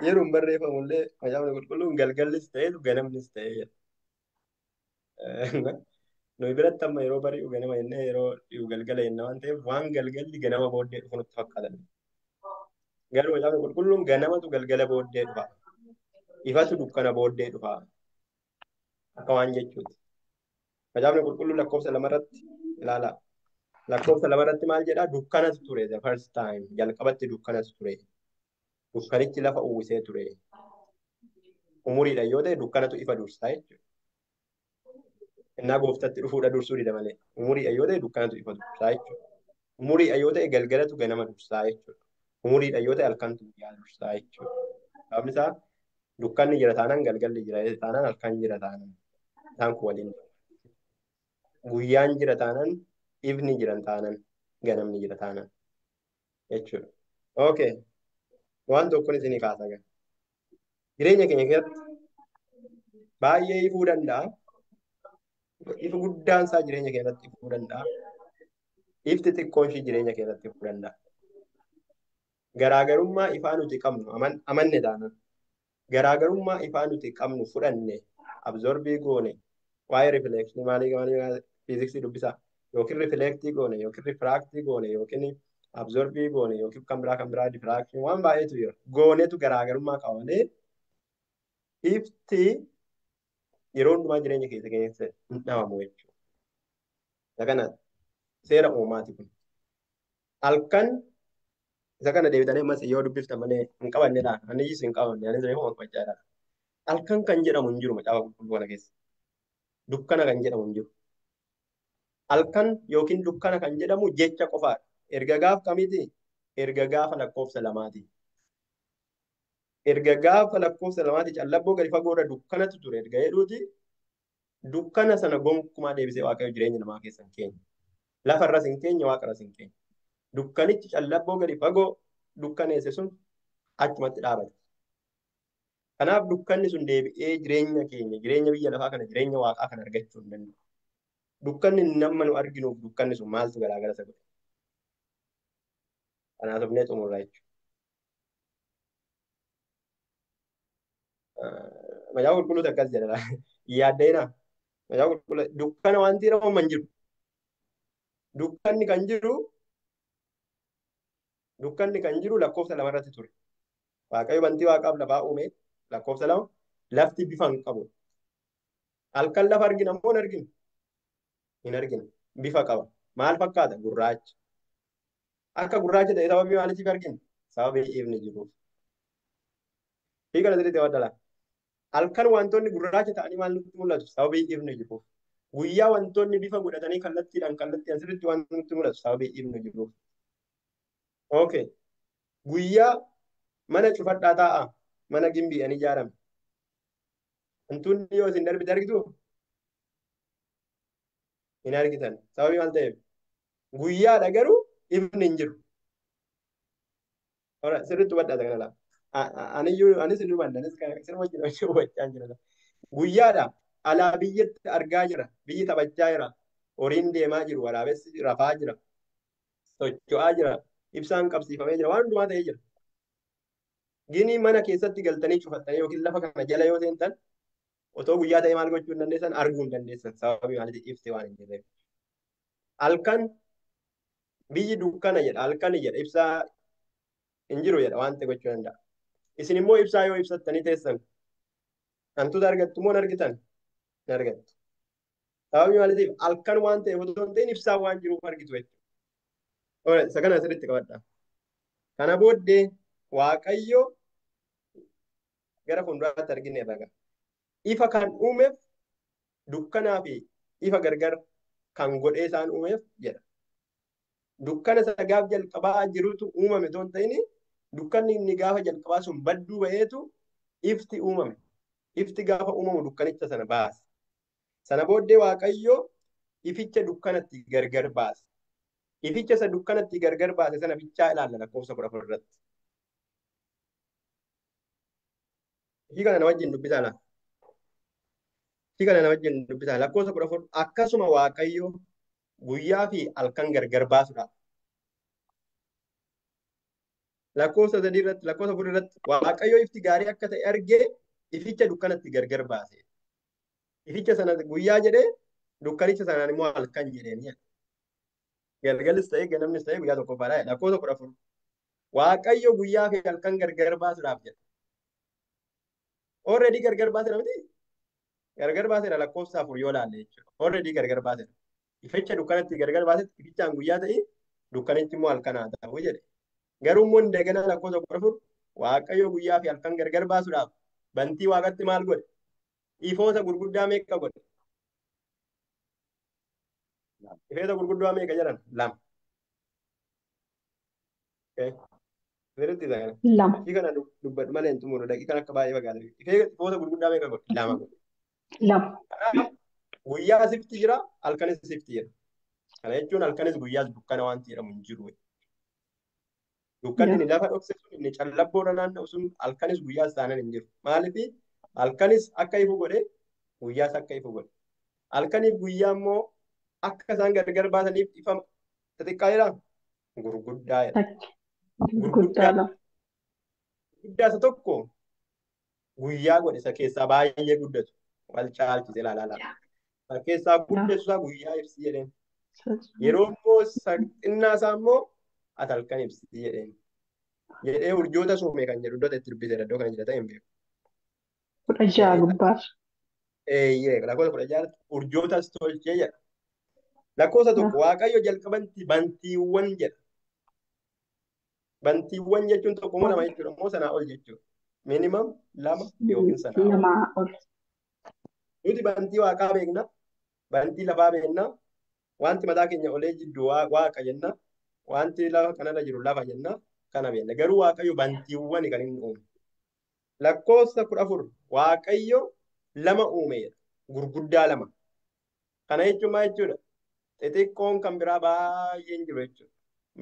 Yeroon barreeffamullee Macaafni Qulqulluun galgallis ta'e ganamnis ta'e jedha. Nuyi biratti amma yeroo bari'u ganama jennee yeroo dhi'u galgala jenna waan ta'eef waan galgalli ganama booddee dhufu nutti fakkaata. Garuu Macaafni Qulqulluun ganamatu galgala booddee dhufa. Ifatu dukkana booddee dhufa. Akka waan jechuuti. Macaafni Qulqulluun lakkoofsa 2 irratti ilaalaa. Lakkoofsa 2 irratti maal jedhaa? Dukkanatu ture the first time. Jalqabatti dukkanatu ture. Dukkanichi lafa uwwisee ture. Umuriidhaan yoo ta'e dukkanatu ifa dursaa jechuudha. Innaa gooftatti dhufuudha dursuu dida malee. Umuriidhaan yoo ta'e dukkanatu ifa dursaa jechuudha. Umuriidhaan yoo ta'e galgalatu ganama dursaa jechuudha. Umuriidhaan yoo ta'e halkantu guyyaa dursaa jechuudha. Sababni isaa dukkanni jira taanaan galgalli jira taanaan halkan jira taanaan isaan kun waliin. Guyyaan jira taanaan ifni jira taanaan ganamni jira taanaan jechuudha. Okay. Waan tokkoon isinii kaasa gara. Jireenya keenya keessatti baay'ee ifuu danda'a. Ifi guddaan isaa jireenya keessatti ifuu danda'a. Ifti xiqqoon ishii jireenya keessatti ifuu danda'a. Garaagarummaa ifaa nuti qabnu amanne taanaan garaagarummaa ifaa nuti qabnu fudhanne absorbii goone waa'ee rifleekshinii maalii maalii fiiziksii dubbisaa yookiin rifleektii goone yookiin rifraaktii goone yookiin absorbii goone yookiin kan biraa difraakshinii waan baay'eetu jira. Goonetu garaagarummaa qaba malee ifti yeroo hundumaa jireenya keessa keessa hin dhabamu jechuudha. Isa kana seera uumaati kun. Halkan isa kana deebitanii ammas yoo dubbiftan malee hin qabanne dha. Aniyyis hin qabanne anis reefu qabachaa jira. Halkan kan jedhamu hin jiru macaafa qulqulluu kana keessa. Dukkana kan jedhamu hin jiru. Halkan yookiin dukkana kan jedhamu jecha qofaadha. Erga gaaf kamiiti? Erga gaafa lakkoofsa lamaati. Erga gaafa lakkoofsa lamaati callabboo gadi fagoorra dukkanatu ture erga jedhuuti dukkana sana gonkumaa deebisee Waaqayyo jireenya namaa keessa hin keenye. Lafarras hin keenye, waaqarras hin keenye. Dukkanichi callabboo gadi fagoo dukkaneesse sun achumatti dhaabate. Kanaaf dukkanni sun deebi'ee jireenya keenya, jireenya biyya lafaa kana, jireenya waaqaa kana argachuu hin danda'u. Dukkanni nama nu arginuuf dukkanni sun maaltu garaagara isa godhe? Kanaaf dhufnee xumurra jechuudha. Macaafa qulqulluutu akkas jedha. Yaaddeenaa. Macaafa qulqulluu dukkana wanti jedhamu hin jiru. Dukkanni kan jiru lakkoofsa lama irratti ture. Waaqayyo bantii waaqaaf lafaa uume lakkoofsa 2 lafti bifa hin qabu. Halkan lafa argina moo hin arginu? Hin arginu. Bifa qaba. Maal fakkaata? Gurraacha. Akka gurraacha ta'e sababii maaliitiif argina? Sababii ifni jiruuf. Hiika sirriitti wadala. Halkan wantoonni gurraacha ta'anii maal nutti mul'atu? Sababii ifni jiruuf. Guyyaa wantoonni bifa godhatanii kallattiidhaan sirriitti waan nutti mul'atu sababii ifni jiruuf. Okay. Guyyaa mana cufadhaa taa'aa. Mana gimbiidhaan ijaarame. Wantoonni yoo isin darbite argitu? Hin argitan. Sababii maal ta'eef? Guyyaadha garuu ifni hin jiru. Sirriitti hubadhaa kana laa. Anis hin hubanne. Anis sirma jira hubachaa jira. Guyyaadha alaa biyyatti argaa jira. Biyyi taphachaa jira. Horiin deemaa jiru. Waraabessi rafaa jira. Socho'aa jira. Ibsaan qabsiifamee jira. Waan hundumaa ta'ee jira. Gini mana keessatti galtanii cufattanii yookiin lafa kana jala yoo seentan otoo guyyaa ta'e maal gochuu hin dandeessan? Arguu hin dandeessan. Sababii maaliitiif? Ifti waan hin jirreef. Halkan biyyi dukkana jedha. Halkan jedha. Ibsaa hin jiru jedha waan ta'e gochuu danda'a. Isin immoo ibsaa yoo ibsattanii teessan hantuuta argattu moo hin argitan? Hin argattu. Sababii maaliitiif? Halkan waan ta'eef otoo hin ta'in ibsaa waan jiruuf argitu jechuudha. Isa kana sirriitti qabadha. Kana booddee Waaqayyo gara fuulduraatti argine irra ifa kan uumeef dukkanaa fi ifa gargar kan godhee isaan uumeef jedha. Dukkana isa gaaf jalqabaa jirutu uumame otoo hin ta'in dukkanni inni gaafa jalqabaa sun badduu ba'eetu ifti uumame. Ifti gaafa uumamu dukkanicha sana baase. Sana booddee Waaqayyo ificha dukkanatti gargar baase. Ificha isa dukkanatti gargar baase sana bichaa ilaalla lakkoofsa 14 irratti. Ishii kana na wajjin dubbisaa laa. Ishii kana na wajjin dubbisaa lakkoofsa 14 akkasuma Waaqayyo guyyaa fi halkan gargar baasuudha. Lakkoofsa 3 irratti lakkoofsa 4 irratti Waaqayyo ifti gaarii akka ta'e argee ificha dukkanatti gargar baase. Ificha sana guyyaa jedhee dukkanicha sanaan immoo halkan jedheen. Galgalis ta'e ganamnis ta'e guyyaa tokkoffaadha. Lakkoofsa 14 Waaqayyo guyyaa fi halkan gargar baasuudhaaf jedha. Already gargar baaseera miti? Gargar baaseera lakkoofsa 4 yoo ilaalle jechuudha. Already gargar baaseera. Ificha dukkanatti gargar baasetti ifichaan guyyaa ta'e dukkanichi immoo halkan haa ta'u jedhe. Garuu immoo indagana lakkoofsa 14 Waaqayyo guyyaa fi halkan gargar baasuudhaaf bantii waaqatti maal godhe? Ifoota gurguddaa meeqa godhe? Ifoota gurguddaa meeqa jedhan? 2. Okay. Sirriitti isa kana. 2. Ishii kana dubbadhu malee hin xumuru. Daqiiqaan akka baay'ee fagaate. Ifoota gurguddaa meeqa godhe? 2 godhe. 2. Kanaaf guyyaa sifti jira, halkanis sifti jira. Kana jechuun halkanis guyyaas dukkana wanti jedhamu hin jiru. Dukkanni inni lafa dhokse sun inni callabboorra naanna'u sun halkanis guyyaas taanaan hin jiru. Maaliif halkanis akka ifu godhe guyyaas akka ifu godhe. Halkaniif guyyaa immoo akka isaan gargar baasaniif ifa xixiqqaa jedhaa gurguddaa jedha. Gurguddaa Gurguddaa lama. Guddaa isa tokko guyyaa godhe isa keessaa baay'ee guddatu wal caalchise ilaalaa laala. Isa keessaa guddatu isaa guyyaa ibsi jedheen. Yeroo immoo xinnaa isaa immoo ati halkan ibsi jedheen. Jedhee urjoota suume kan jedhu iddoo itti dubbiseera iddoo kana jira ta'e hin beeku. 16 gubbaas. Eeyyee lakkoofsa 16 urjootas tolchee jedha. Lakkoofsa 1 Waaqayyo jalqabatti bantiiwwan jedha. Bantiiwwan jechuun tokko moo lama jechuudha moo sanaa ol jechuudha. Minimum lama yookiin sanaa ol. Lamaa ol. Nuti bantii waaqaa beekna, bantii lafaa beekna, wanti mataa keenya olee jiddu waaqa jenna, wanti lafa kanarra jiru lafa jenna, kana beekna. Garuu Waaqayyo bantiiwwan kan inni uume. Lakkoofsa 14 Waaqayyo lama uume jedha. Gurguddaa lama. Kana jechuun maal jechuudha? Xixiqqoon kan biraa baay'een jiru jechuudha.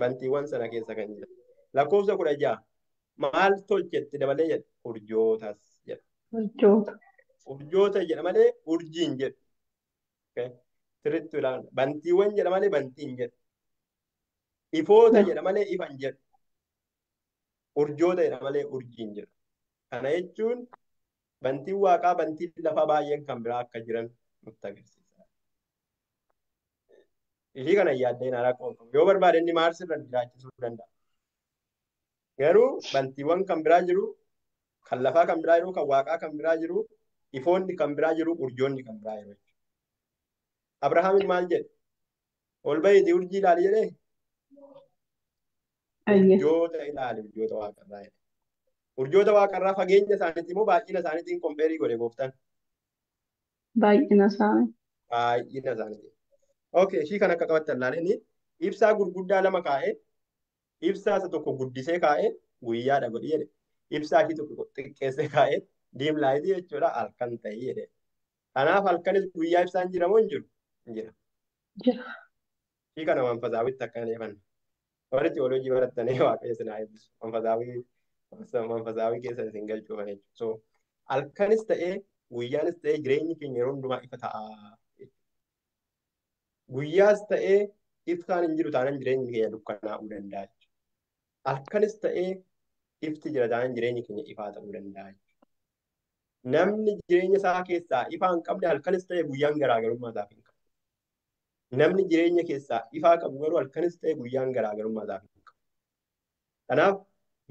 Bantiiwwan sana keessa kan jiran. Lakkoofsa 16 maal tolchetti dabalee jedha? Urjootas jedha. Urjoota. Urjoota jedha malee urjiin jedhu. Sirriitti ilaala. Bantiiwwan jedha malee bantiin jedhu. Ifoota jedha malee ifan jedhu. Urjoota jedha malee urjiin jedhu. Kana jechuun bantiin waaqaa bantiin lafaa baay'een kan biraa akka jiran nutti agarsiisa. Ishii kana yaaddeen haaraa qoonqamu. Yoo barbaade inni maarsirra jiraachisuu danda'a. Garuu bantiiwwan kan biraa jiru, kan lafaa kan biraa jiru, kan waaqaa kan biraa jiru, ifoonni kan biraa jiru, urjoonni kan biraa jiru. Abrahaamin maal jedhe? Ol bahiitii urjii ilaali jedhee? Urjoota ilaali, urjoota waaqarraa jedhe. Urjoota waaqarraa fageenya isaaniitiin immoo baay'ina isaaniitiin kompeerii godhe gooftaan. Baay'ina isaanii. Baay'ina isaaniitiin. Okay, ishii kan akka qabattan ilaalini ibsaa gurguddaa lama kaa'ee ibsaa isa tokko guddisee kaa'ee guyyaadha godhi jedhe. Ibsaa ishii tokko xiqqeessee kaa'ee diim laayitii jechuudha halkan ta'ee jedhe. Kanaaf halkanis guyyaa ibsaan jira moo hin jiru? Hin jira. Jira. Ishii kana manfasaawitti akkana eefanna. Warri tiyooloojii barattanii waaqayyo isin haa eebbisu. Manfasaawii keessa isin galchuufan jechuudha. So halkanis ta'ee guyyaanis ta'ee jireenyi keenya yeroo hundumaa ifa ta'a. Guyyaas ta'ee iftaan hin jiru taanaan jireenyi keenya dukkanaa'uu danda'a. Halkanis ta'ee ifti jira taanaan jireenyi keenya ifaa ta'uu danda'a. Namni jireenya isaa keessaa ifaa hin qabne halkanis ta'ee guyyaan garaagarummaa isaaf hin qabu. Namni jireenya keessaa ifaa qabu garuu halkanis ta'ee guyyaan garaagarummaa isaaf hin qabu. Kanaaf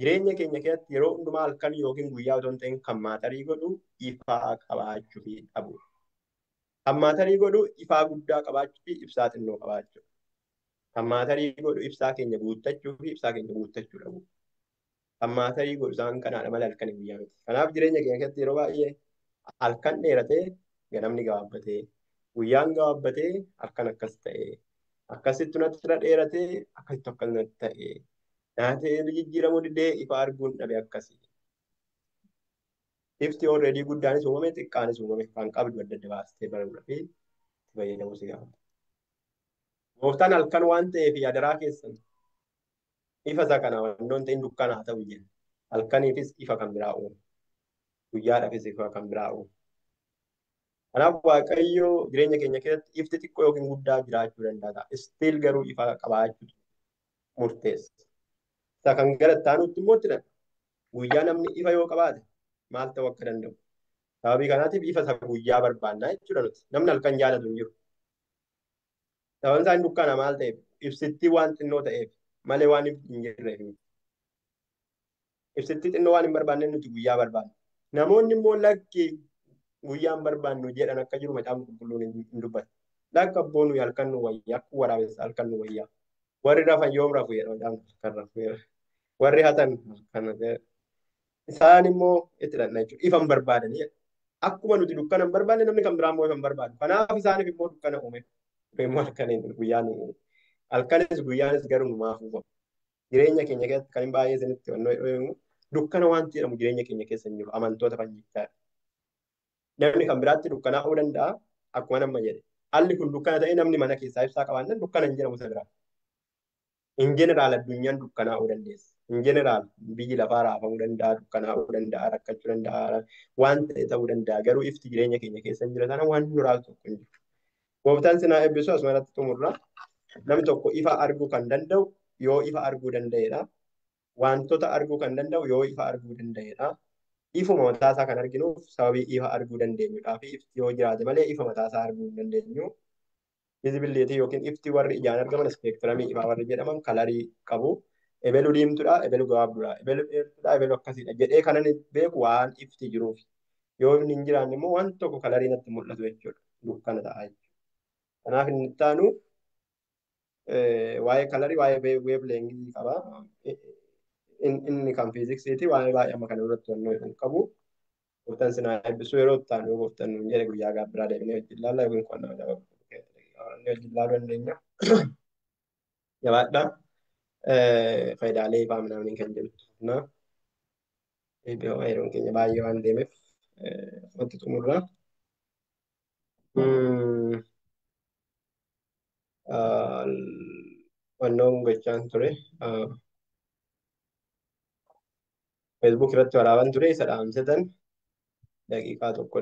jireenya keenya keessatti yeroo hundumaa halkan yookiin guyyaa otoo hin ta'in kan maatarii godhu ifaa qabaachuu fi dhabu. Kan maatarii godhu ifaa guddaa qabaachuu fi ibsaa xinnoo qabaachuu. Kan maatarii godhu ibsaa keenya guuttachuu fi ibsaa keenya guuttachuu dhabu. Kan maatarii godhu isaan kanaadha malee halkan guyyaa miti. Kanaaf jireenya keenya keessatti yeroo baay'ee halkan dheeratee ganamni gabaabbatee guyyaan gabaabbatee halkan akkas ta'ee akkasitti natti dheeratee akkasitti akkas natti ta'ee naatee jijjiiramuu didee ifa arguun dhabe akkasii. Ifti already guddaanis uumame xiqqaanis uumame kan qabdu adda adda baastee baruudhaa fi itti fayyadamuu si gaafata. Gooftaan halkan waan ta'eef adaraa keessan ifa isa kana wantoonni ta'in dukkana haa ta'u jenna. Halkaniifis ifa kan biraa uume. Guyyaadhaafis ifa kan biraa uume. Kanaaf Waaqayyo jireenya keenya keessatti ifti xiqqoo yookiin guddaa jiraachuu danda'a. Still garuu ifa qabaachuutu murteessa. Isa kan gara itti immoo itti dhaqa. Guyyaa namni ifa yoo qabaate maal ta'uu akka danda'u. Sababii kanaatiif ifa isa guyyaa barbaannaa jechuudha nuti. Namni halkan jaalatu hin jiru. Sababni isaa dukkana maal ta'eef ibsittii waan xinnoo ta'eef malee waan hin jirreef miti. Ibsittii xinnoo waan hin barbaanneef nuti guyyaa barbaanna. Namoonni immoo lakki guyyaa hin barbaannu jedhan akka jiru macaafni qulqulluun hin dubbatu. Lakka abboo nuyi halkan nu wayyaa akka waraabessa halkan nu wayyaa. Warri rafan yoom rafu jedha macaafni halkan rafu jedha. Warri hatan halkan isaan immoo itti dhaqna jechuudha. Ifa hin barbaadani jedha. Akkuma nuti dukkana hin barbaanne namni kan biraa immoo ifa hin barbaadu. Kanaaf isaaniif immoo dukkana uume. Immoo halkaniin guyyaa nu uume. Halkanis guyyaanis garuu numaaf uumama. Jireenya keenya keessatti kan hin baay'ee isinitti himnu dukkana wanti jedhamu jireenya keenya keessa hin jiru. Amantoota fayyichaa. Namni kan biraatti dukkanaa'uu danda'a akkuma nama jedhe. Haalli kun dukkana ta'ee namni mana keessaa ibsaa qabaannan dukkana hin jedhamu isa biraa. In general addunyaan dukkanaa'uu dandeessa. In general biyyi lafaa raafamuu danda'a, dukkanaa'uu danda'a, rakkachuu danda'a, waan ta'e ta'uu danda'a. Garuu ifti jireenya keenya keessa hin jira taanaan waan nu raasu tokko hin jiru. Gooftaan sinaa eebbisu asumarratti xumurra. Namni tokko ifa arguu kan danda'u yoo ifa arguu danda'edha. Wantoota arguu kan danda'u yoo ifa arguu danda'edha. Ifuma mataasaa kan arginuuf sababii ifa arguu dandeenyudhaa fi ifti yoo jiraate malee ifa mataasaa arguu hin dandeenyu. Visibility yookiin ifti warri ijaan argaman ispeektiramii ifaa warri jedhaman kalarii qabu. Ebelu diimtuudha, ebelu gabaabduudha, ebelu dheertuudha, ebelu akkasiidha jedhee kanan beeku waan ifti jiruuf. Yoo inni hin jiraanne immoo waan tokko kalarii natti mul'atu jechuudha. Dukkana ta'a jechuudha. Kanaaf inni itti aanu waa'ee kalarii waa'ee wavelengthii qaba. Inni kan fiiziksiiti waa'ee baay'ee amma kana irratti to'annoo hin qabu. Gooftaan sinaa eebbisuu yeroo itti aanu yoo gooftaan nuun jedhe guyyaa gaabbiraa deebinee wajjin ilaalla yookiin qo'annaa macaafa wajjin ilaaluu dandeenya. Jabaadhaa. Faayidaalee ifaa midhaanii kan jedhu. Yeroon keenya baay'ee waan deemeef wanti xumurra. Wannoon gochaan ture. Facebook irratti waraabaan ture isa dhaamsitan daqiiqaa tokko.